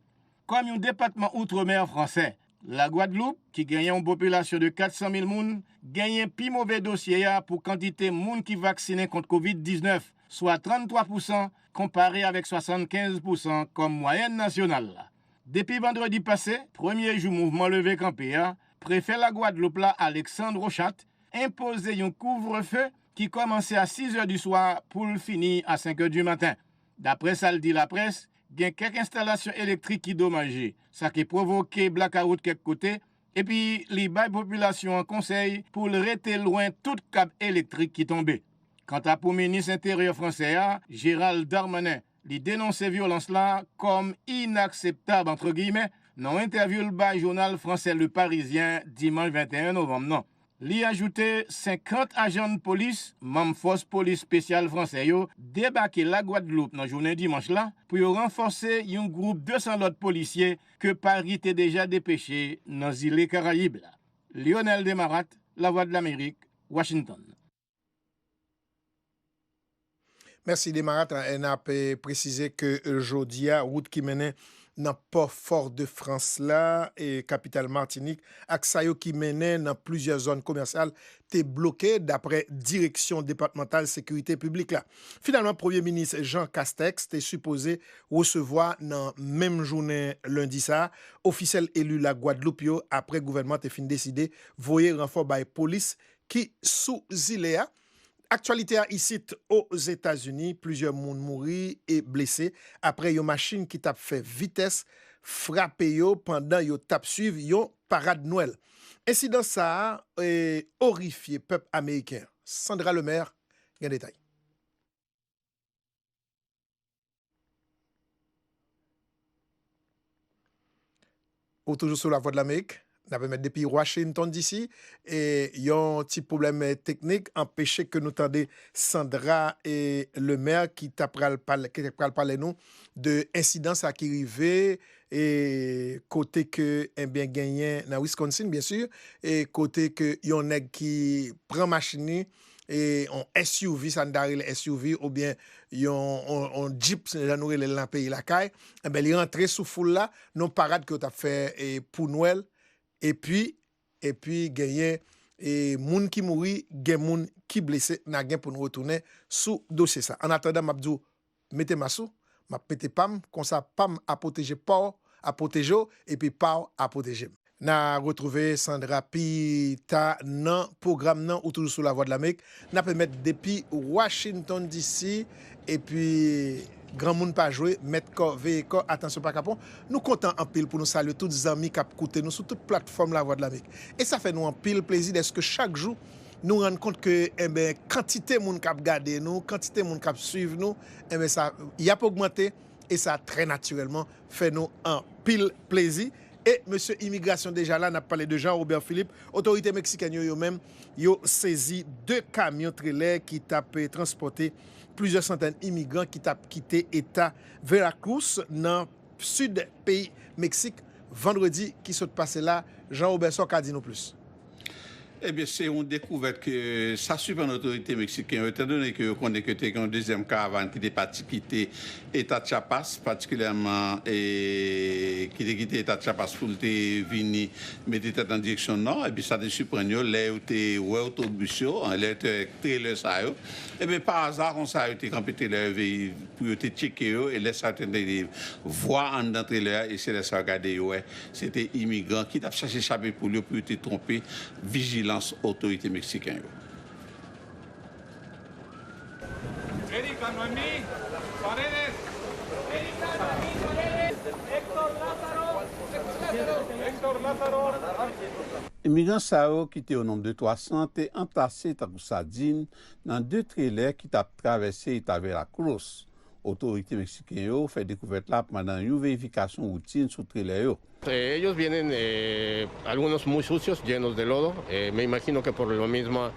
Kòm yon depatman outremè fransè, Lagwadloup, ki genyen yon popilasyon de kat san mil moun, genyen pi move dosye a pou kantite moun ki vaksinen kont kovid diznèf, swa tranntwa pousan, konpare avèk swasannkenz pousan kòm mwayèn nasyonal la. Depi vandredi pase, premye jou mouvman leve kanpe a, prefè Lagwadloup la, Alexandre Rochat, enpoze yon kouvrefe ki kòmanse a sizè di swa pou l fini a senkè di maten. Daprè sa l di laprès, gen kèk enstalasyon elektrik ki domaje, sa ki pwovoke blakawout kèk kote, epi li bay popilasyon an konsèy pou l rete lwen tout kab elektrik ki tonbe. Kanta pou minis enteryè fransè a, Gérald Darmanin, li denonse vyolans la kòm inakseptab, antre giyimè, nan yon entèvyou l bay jounal fransè Le Parisien dimanch venteyen novanm nan. Li ajoute, senkant ajan polis, manm fòs polis espesyal fransè yo, debake Lagwadloup nan jounen dimanch la pou yo ranfòse yon gwoup de san lòt polisye ke Pari te deja depeche nan zile Karayib la. Lionel Demarat, Lavwadlamerik, Washington. Mèsi Demarat. N ap presize ke jodi a, wout ki mennen nan pò Fòdefrans la, kapital Matinik, ak sa yo ki mennen nan plizyè zòn komèsyal te bloke, daprè Direksyon Depatmantal Sekirite Piblik la. Finalman, Premye Minis Jean Castex te sipoze resevwa nan menm jounen lendi sa a ofisyèl eli Lagwadloup yo, aprè gouvènman te fin deside voye ranfò bay polis ki sou zile a. Aktyalite a isit Ozetazini, plizyè moun mouri e blese aprè yon machin ki t ap fè vitès frape yo pandan yo t ap swiv yon parad Nwèl. Ensidan sa a orifye pèp ameriken. Sandra Lemaire gen detay. Ou toujou sou Lavwadlamerik. N ap emèt depi Washington D C. E yon ti pwoblèm teknik anpeche ke nou tande Sandra e Lemaire ki ta pral pale, ki ta pral pale nou de ensidan sa ki rive e kote ke, ebyen, genyen nan Wisconsin, byen si, e kote ke yon nèg ki pran machin li, e yon S U V, sa n ta rele S U V, oubyen yon, yon, yon Jeep, jan nou rele l nan peyi lakay, enben, li rantre sou foul la, nan parad ke yo t ap fè e pou Nwèl, epi, epi genyen e moun ki mouri, gen moun ki blese, n a gen pou n retounen sou dosye sa. Annatandan, m ap di w, mete mas ou, m ap mete pa m, konsa pa m a pwoteje pa w, a pwoteje w, epi pa w a pwoteje m. N a retwouve Sandra pi ta nan pwogram nan, ou toujou sou Lavwadlamerik. N ap emèt depi Washington D C, epi granmoun pa jwe, mèt kò, veye kò, atansyon pa kapon. Nou kontan anpil pou nou salye tout zanmi k ap koute nou sou tout platfòm Lavwadlamerik. E sa fè nou anpil plezi dèske chak jou, nou rann kont ke, enben, kantite moun k ap gade nou, kantite moun k ap swiv nou, enben, sa, y ap ogmante, e sa, trè natirèlman, fè nou anpil plezi. E mesye imigrasyon deja la, n ap pale de Jean Robert Philippe, otorite meksikèn yo, yo menm, yo sezi de kamyon trelè ki t ap, eh, transpòte plizyè santèn imigran ki t ap kite eta Veracruz nan sid peyi Meksik, vandredi ki sot pase la. Jean Robert, sa w ka di nou plis? Ebyen, se yon dekouvèt ke sa siprann otorite meksiken yo, etandone ke yo konnen ke te gen yon dezyèm karavàn ki te pati kite eta Chiapas, patikilyèman, e, ki te kite eta Chiapas pou l te vini mete tèt nan direksyon nò, epi sa te siprann yo lè yo te wè otobis yo, lè yo te wè trelè sa yo. Ebyen, pa aza, konsa, yo te kanpe trelè yo, veye pou yo te tcheke yo, e lè sa yo te tande vwa anndan trelè a, e se lè sa yo gade yo wè se te imigran ki t ap chache chape poul yo pou yo te twonpe vijilans otorite meksiken yo. Erika Noemi Paredes. Erika Noemi Paredes. Héctor Lázaro. Héctor Lázaro. Imigran sa yo, ki te o nonb de twa san, te antase tankou sadin nan de trelè ki t ap travèse eta Veracruz. Otorite meksiken yo fè dekouvèt la pandan yon verifikasyon woutin sou trelè yo. Eh, ellos vienen, eh, algunos muy sucios, llenos de lodo. Eh, me imagino que por la misma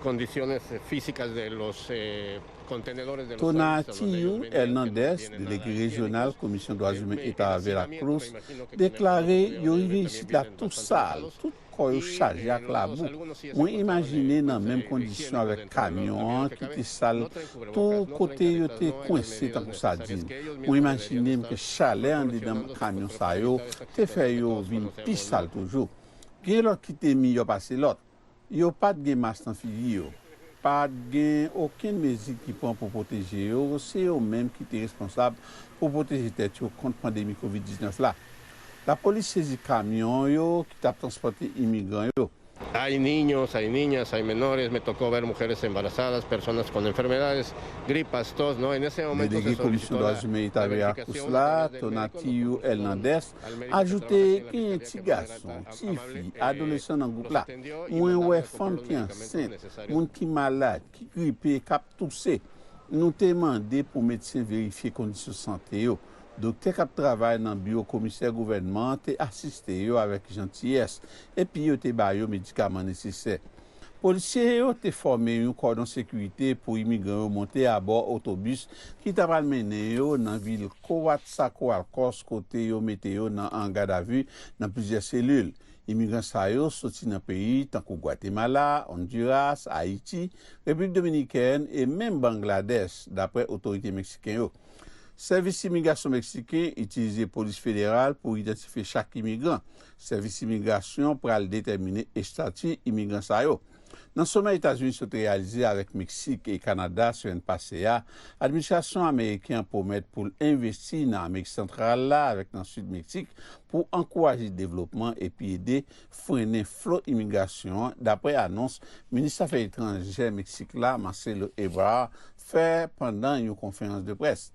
condiciones físicas de los, eh, contenedores de los Tonatiuh Hernández, delege rejyonal Komisyon Dwa Imen Eta Veracruz, deklare yo rive isit la tou sal, tout kò yo chaje ak labou. Mwen imajine nan menm kondisyon avèk kamyon an ki te sal tou kote yo te kwense tankou sadin. Mwen imajine m ke chalè anndedan kamyon sa yo te fè yo vin pi sal toujou. Gen lòt ki te miyò pase lòt. Yo pa t gen mas nan figi yo. Pa t gen okenn mezi ki pran pou pwoteje yo, se yo menm ki te responsab pou pwoteje tèt yo kont pandemi kovid diznèf la. Lapolis sezi kamyon yo ki t ap transpòte imigran yo. Hay niños, hay niñas, hay menores. Me tocó ver mujeres embarazadas, personas con enfermedades, gripas, tos, ¿no? En ese momento se solicitó la verificación de la identificación. Ajoute genyen ti gason, ti fi, adolesan nan gwoup la. Mwen wè fanm ki ansent, moun ki malad, ki gripe, k ap touse. Nou te mande pou medsen verifye kondisyon sante yo. Doktè k ap travay nan biwo komisè gouvènman an te asiste yo avèk jantiyès, epi yo te ba yo medikaman nesesè. Polisye yo te fòme yon kòdon sekirite pou imigran yo monte abò otobis ki ta pral mennen yo nan vil Coatzacoalcos, kote yo mete yo nan an gadavi nan plizyè selil. Imigran sa yo soti nan peyi tankou Gwatemala, Ondiras, Ayiti, Repiblik Dominikèn e menm Bangladèch, dapre otorite meksiken yo. Sèvis imigrasyon meksiken itilize polis federal pou idantifye chak imigran. Sèvis imigrasyon pral detèmine estati imigran sa yo. Nan somè Etazini sot reyalize avèk Meksik e Kanada semèn pase a, administrasyon ameriken an pwomèt pou l envesti nan Amerik Santral la avèk nan Sid Meksik pou ankouraje devlopman epi ede frennen flo imigrasyon an, dapre anons minis afè etranjè Meksik la, Marcelo Ebrard, fè pandan yon konferans de près.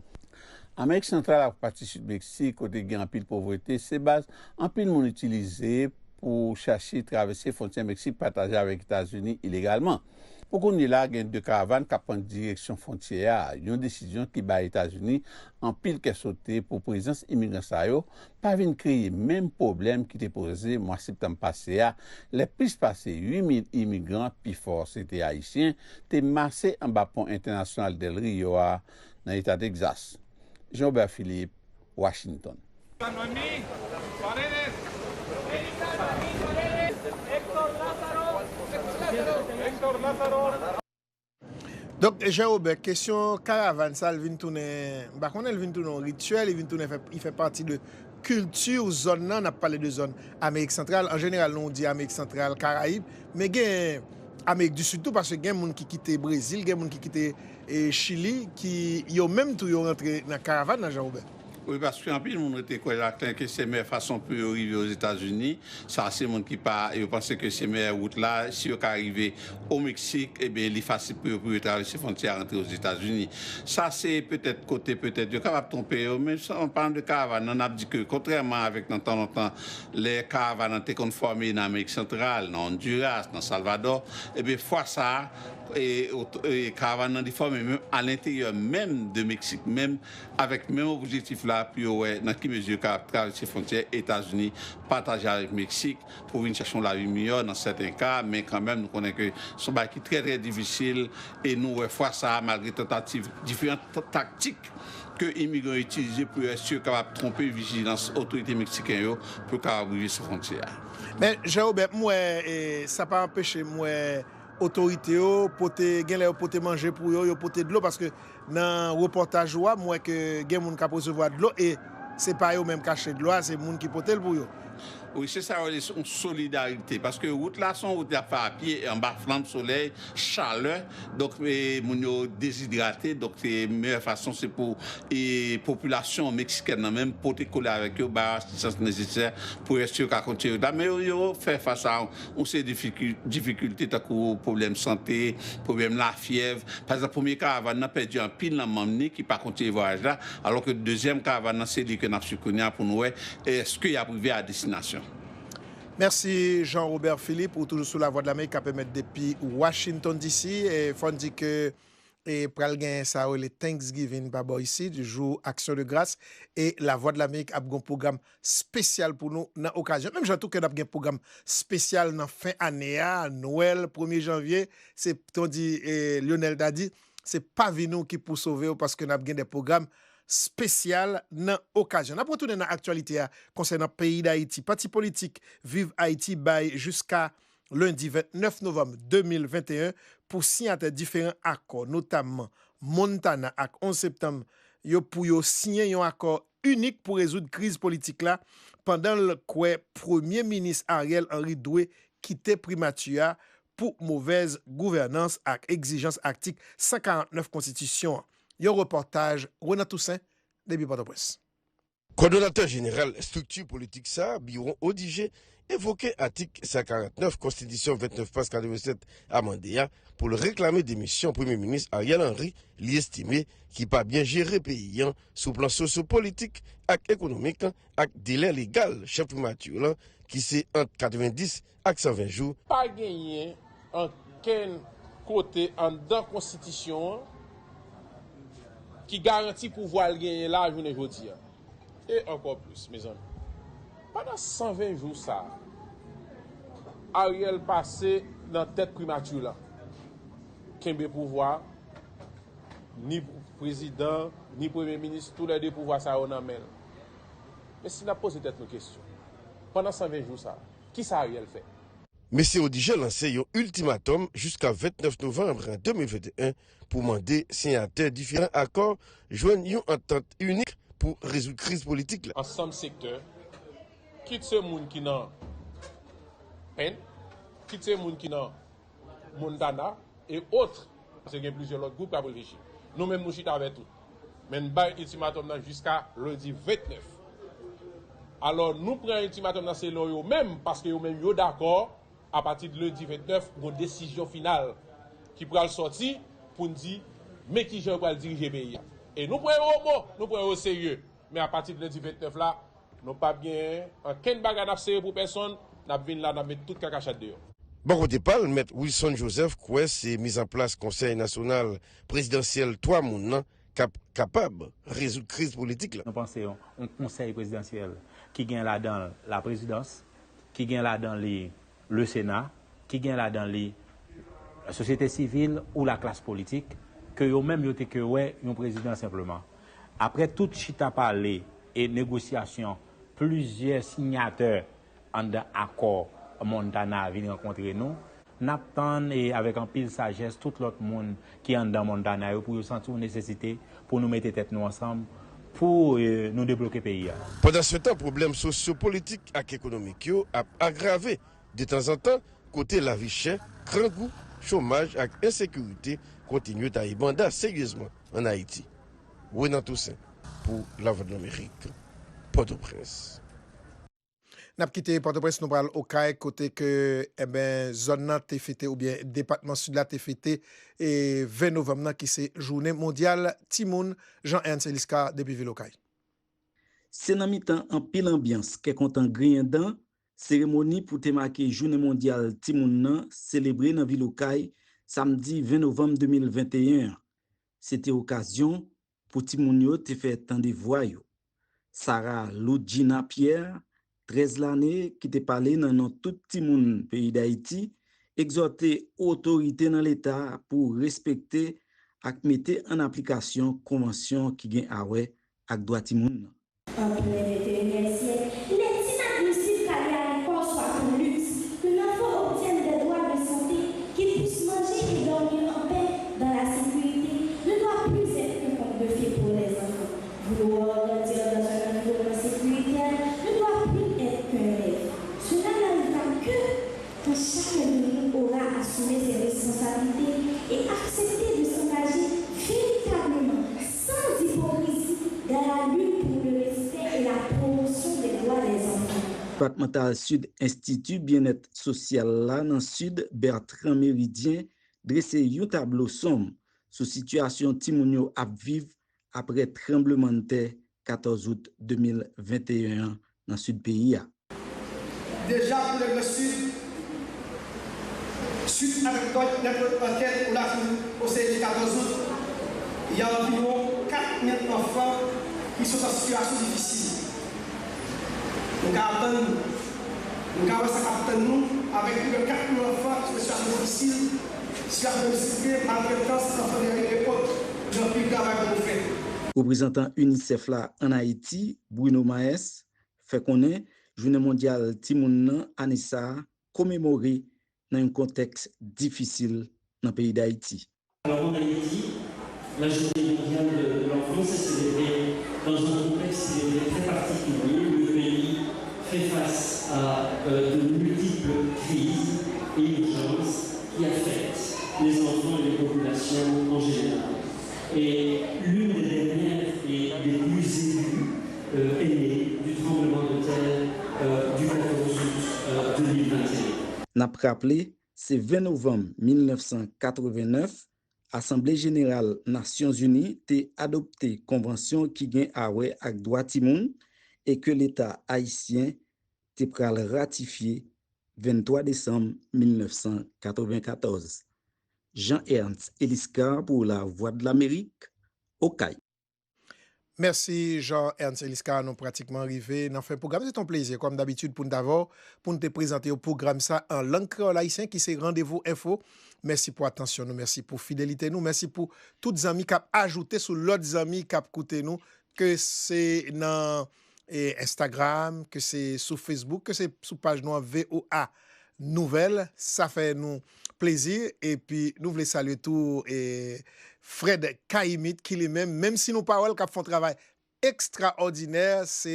Amerik Santral ak pati Sid Meksik, kote gen anpil povrete, se baz anpil moun itilize pou chache travèse fwontyè Meksik pataje avèk Etazini ilegalman. Pou kounye la, gen de karavàn k ap pran direksyon fwontyè a, yon desizyon ki bay Etazini anpil kè sote pou prezans imigran sa yo pa vin kreye menm pwoblèm ki te poze mwa septanm pase a, lè plis pase uit mil imigran, pifò se te ayisyen, te mase anba pon entènasyonal Del Rio a nan eta Texas. Jean Robert Philippe, Washington. Donk, Jean Robert, kesyon karavàn sa, l vin tounen, m pa konnen, l vin tounen yon rityèl, li vin tounen fè, li fè pati de kilti zòn nan, n ap pale de zòn Amerik Santral. An jeneral, nou di Amerik Santral, Karayib, men gen Amerik di Sid tou, paske gen moun ki kite Brezil, gen moun ki kite, e, Chili, ki yo menm tou yo rantre nan karavàn nan, Jean Robert. Wi, paske anpil moun rete kwè, Jacquelin, ke se meyè fason pou yo rive Ozetazini. Sa se moun ki pa, yo panse ke se meyè wout la, si yo ka rive o Meksik, ebyen, li fasil pou yo, pou yo travèse fwontyè a rantre Ozetazini. Sa se petèt kote, petèt, yo kapab twonpe yo, men an palan de karavàn nan, n ap di ke, kontrèman avèk nan tan lontan, lè karavàn nan te konn fòme nan Amerik Santral, nan Ondiras, nan Salvadò, ebyen, fwa sa a, e, e, karavàn nan li fòme menm alenteryè menm de Meksik menm, avèk menm objektif la pou yo wè nan ki mezi yo kapab travèse fwontyè Etazini pataje avèk Meksik pou vin chache yon lavi miyò nan sèten ka, men kanmenm nou konnen ke se yon bagay ki trè, trè difisil e nou wè fwa sa a, malgre tantativ, diferan t-, taktik ke imigran yo itilize pou yo èske yo kapab twonpe vijilans otorite meksiken yo pou yo kapab rive sou fwontyè a. Men, Jean Robert, m wè, e, sa pa anpeche m wè otorite yo pote, gen lè yo pote manje pou yo, yo pote dlo, paske nan repòtaj ou a, m wè ke gen moun k ap resevwa dlo, e se pa yo menm k achte dlo a, se moun ki pote l pou yo. Wi, se sa yo rele yon solidarite, paske wout la, se yon wout y ap fè a pye, anba flanm solèy, chalè, donk, e, moun yo dezidrate, donk, e, meyè fason, se pou, e, popilasyon meksikèn nan menm pote kole avèk yo, ba yo asistans nesesè pou èske yo ka kontinye wout la. Men yo, yo fè fas a yon seri de difikil-, difikilte, tankou pwoblèm sante, pwoblèm lafyèv. Pa egzanp, premye karavàn nan pèdi anpil nan manm ni ki pa kontinye vwayaj la, alò ke dezyèm karavàn nan se li ke n ap swiv kounye a pou n wè èske y ap rive a destinasyon. Mèsi Jean Robert Philippe, ou toujou sou Lavwadlamerik k ap emèt depi Washington D C. E fò n di ke e pral gen sa yo rele Thanksgiving pa bò isit, jou aksyon de gras, e Lavwadlamerik ap gen yon pwogram espesyal pou nou nan okazyon. Menm jan tou ke n ap gen pwogram espesyal nan fen ane a, Nwèl, premye janvye, se, tankou, e, Lionel ta di, se pa vi nou ki pou sove w, paske n ap gen de pwogram espesyal nan okazyon. N ap retounen nan aktyalite a konsènan peyi Dayiti. Pati politik Viv Ayiti bay jiska lendi vennèf novanm de mil venteyen pou siyatè diferan akò, notamman Montana ak onz septanm yo, pou yo siyen yon akò inik pou rezoud kriz politik la, pandan l kwè Premye Minis Ariel Henry dwe kite primati a pou movèz gouvènans ak egzijans atik san karant nèf konstitisyon an. Yon repòtaj Renan Toussaint depi Pòtoprens. Kòdonatè jeneral estrikti politik sa a, Biwon Odigé, evoke atik san karant nèf konstitisyon vennèf mas katrevennsèt amande a pou l reklame demisyon Premye Minis Ariel Henry, li estime ki pa byen jere peyi an sou plan sosyo-politik ak ekonomik ak delè legal chèf primati lan ki se ant katrevendis ak san ven jou. Pa genyen ankenn kote anndan konstitisyon an ki garanti pouvwa l genyen la jounen jodi a. E ankò plis, mezanmi. Pandan san ven jou sa a, Ariel pase nan tèt primati lan. Kenbe pouvwa, ni prezidan, ni premye minis, toulède pouvwa sa yo nan men l. Men si n ap poze tèt nou kesyon, pandan san ven jou sa a, kisa Ariel fè? Mesye Odigé lanse yon iltimatòm jiska vennèf novanm de mil venteyen pou mande siyatè diferan akò jwenn yon antant inik pou rezoud kriz politik la. Ansanm sektè, kit se moun ki nan Penn, kit se moun ki nan Montana, e otre, paske gen plizyè lòt gwoup k ap reflechi. Nou menm, nou chita avè tout. Men n bay iltimatòm nan jiska lendi vennèf. Alò, nou pran iltimatòm nan selon yo menm, paske yo menm yo dakò, apati de lendi vennèf, gon desizyon final ki pral sòti pou n di men kijan yo pral dirije peyi a. E nou pran yo o mo, nou pran yo o serye. Men apati de lendi vennèf la, nou p ap gen ankenn bagay n ap sere pou pèsonn, n ap vin la, n ap met tout kakachat deyò. Bò kote pa l, Mèt Wilson Joseph kwè se mizanplas Konsèy Nasyonal Prezidansyèl twa moun nan k ap kapab rezoud kriz politik la. Nou panse yon, yon konsèy prezidansyèl ki gen ladan l laprezidans, ki gen ladan li le Sena, ki gen ladan li sosyete sivil ou laklas politik, ke yo menm yo te ke wè yon prezidan senpleman. Apre tout chita pale e negosyasyon plizyè siyatè anndan akò Montana vin rankontre nou, n ap tann e avèk anpil sajès tout lòt moun ki anndan Montana yo pou yo santi yon nesesite pou nou mete tèt nou ansanm pou, e, nou debloke peyi a. Pandansetan, pwoblèm sosyo-politik ak ekonomik yo ap agrave detanzantan, kote lavi chè, grangou, chomaj ak ensekirite kontinye taye banda seryezman ann Ayiti. Renan Toussaint pou Lavwadlamerik, Pòtoprens. N ap kite Pòtoprens, nou pral Okay, kote ke, enben, zòn nan te fete, oubyen depatman Sid la te fete, e ven novanm nan, ki se jounen mondyal timoun. Jean Ernst Eliscar depi vil Okay. Se nan mitan anpil anbyans kè kontan griyen dan, seremoni pou te make jounen mondyal timoun nan selebre nan vil Okay, samdi ven novanm de mil venteyen an. Se te okazyon pou timoun yo te fè tande vwa yo. Sarah Loudjina Pierre, trèz lane, ki te pale nan non tout timoun peyi Dayiti, egzòte otorite nan Leta pou respekte ak mete an aplikasyon konvansyon ki gen a wè ak dwa timoun nan. An plen venteyenyèm syèk, il est inadmissible qu'aller à l'école soit un luxe, qu'un enfant obtienne des droits de santé, qu'il puisse manger et dormir en paix dans la sécurité, ne doit plus être qu'un conte de fées pour les enfants. Vouloir grandir dans un environnement sécuritaire ne doit plus être qu'un rêve. Cela n'arrivera que quand chacun de nous aura assumé ses responsabilités et accepté de s'engager véritablement, sans hypocrisie, dans la lutte pour le respect et la promotion des droits des enfants. Depatmantal Sid, Enstiti Byennèt Sosyal la nan Sid, Bertrand Méridien, drese yon tablo sonm sou sitiyasyon timoun yo ap viv apre tranblemanntè katòz out de mil venteyen an nan sid peyi a. Déjà pour le Grand Sud, suite à notre, notre enquête au, au C L I quatorze août, il y a environ quatre mille enfants qui sont en situation difficile. Nou ka atann, nou ka wè sa k ap tann nou, avèk plis de kat mil anfan ki sou sitiyasyon difisil, sitiyasyon de ensekirite, maltretans, zanfan dèyè e ot, gen anpil travay pou nou fè. Reprezantan UNICEF la ann Ayiti, Bruno Maes, fè konnen jounen mondyal timoun nan ane sa a komemore nan yon kontèks difisil nan peyi Dayiti. Alors en Haïti, la journée mondiale de l'enfance est célébrée dans un contexte qui est très particulier. Le pays fait face à euh, de multiples crises et urgences qui affectent les enfants et les populations en général. Et l'une des dernières et des plus aiguës euh, est née du tremblement de terre euh, du quatorze août euh, deux mille vingt et un. N ap raple, se ven novanm mil nèf san katreven nèf, Asanble Jeneral Nasyonzini te adopte konvansyon ki gen a wè ak dwa timoun e ke Leta ayisyen te pral ratifye venntwa desanm mil nèf san katreven katòz. Jean Ernst Eliscar pou Lavwadlamerik, Okay. Mèsi Jean Ernst Eliscar, nou pratikman rive nan fen pwogram. Se t on plezi kòm dabitid pou n t avè w, pou n te prezante yo pwogram sa an lang kreyòl ayisyen ki se Randevou Enfo. Mèsi pou atansyon nou, mèsi pou fidelite nou, mèsi pou tout zanmi k ap ajoute sou lòt zanmi k ap koute nou, ke se nan e, Instagram, ke se sou Facebook, ke se sou paj nou an V O A Nouvèl. Sa fè nou plezi. Epi nou vle salye tou e, Fred Kayimit ki li menm, menm si nou pa wè l, k ap fè yon travay ekstraòdinè, se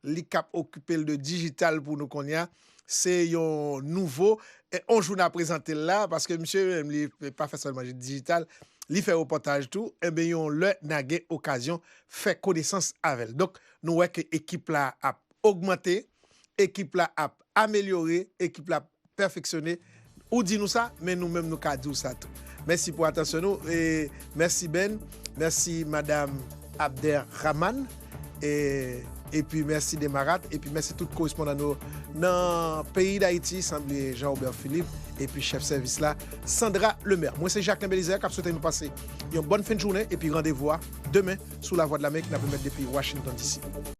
li k ap okipe l de dijital pou nou kounye a. Se yon nouvo, e, on jou n a prezante l la, paske misye menm li pa fè sèlman dijital, li fè repòtaj tou, enben yon lè n a gen okazyon fè konesans avè l. Donk, nou wè ke ekip la ap ogmante, ekip la ap amelyore, ekip la ap pèfeksyone. Ou di nou sa, men nou menm nou ka di w sa tou. Mèsi pou atansyon nou. E mèsi Ben, mèsi Madanm Abderrahmane, e, epi mèsi Demarat, epi mèsi tout korespondan nou nan peyi Dayiti, san bliye Jean Robert Philippe, epi chèf sèvis la, Sandra Lemaire. Mwen se Jacquelin Belizaire k ap swete nou pase yon bòn fen jounen, epi randevou a demen sou Lavwadlamerik n ap remèt depi Washington D C.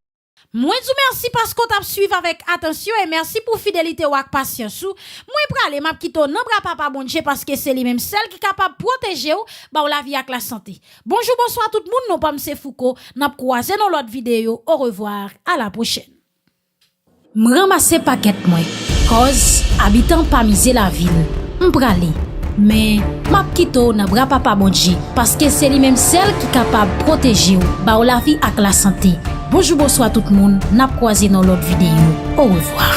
Mwen di w mèsi paske w t ap swiv avèk atansyon e mèsi pou fidelite w ak pasyans ou. Mwen prale, m ap kite w nan bra Papa Bondye paske se li menm sèl ki kapab pwoteje w, ba w lavi ak lasante. Bonjou, bonswa tout moun, non pa m se Fouco, n ap kwaze nan lòt videyo, orevwa, a la pwochèn. M ranmase pakèt mwen, cause abitan pa mize lavil, m prale. Men, m ap kite w nan bra Papa Bondye, paske se li menm sèl ki kapab pwoteje w, ba w lavi ak lasante. Bonjou, bonswa tout moun, n ap kwaze nan lòt videyo. Orevwa.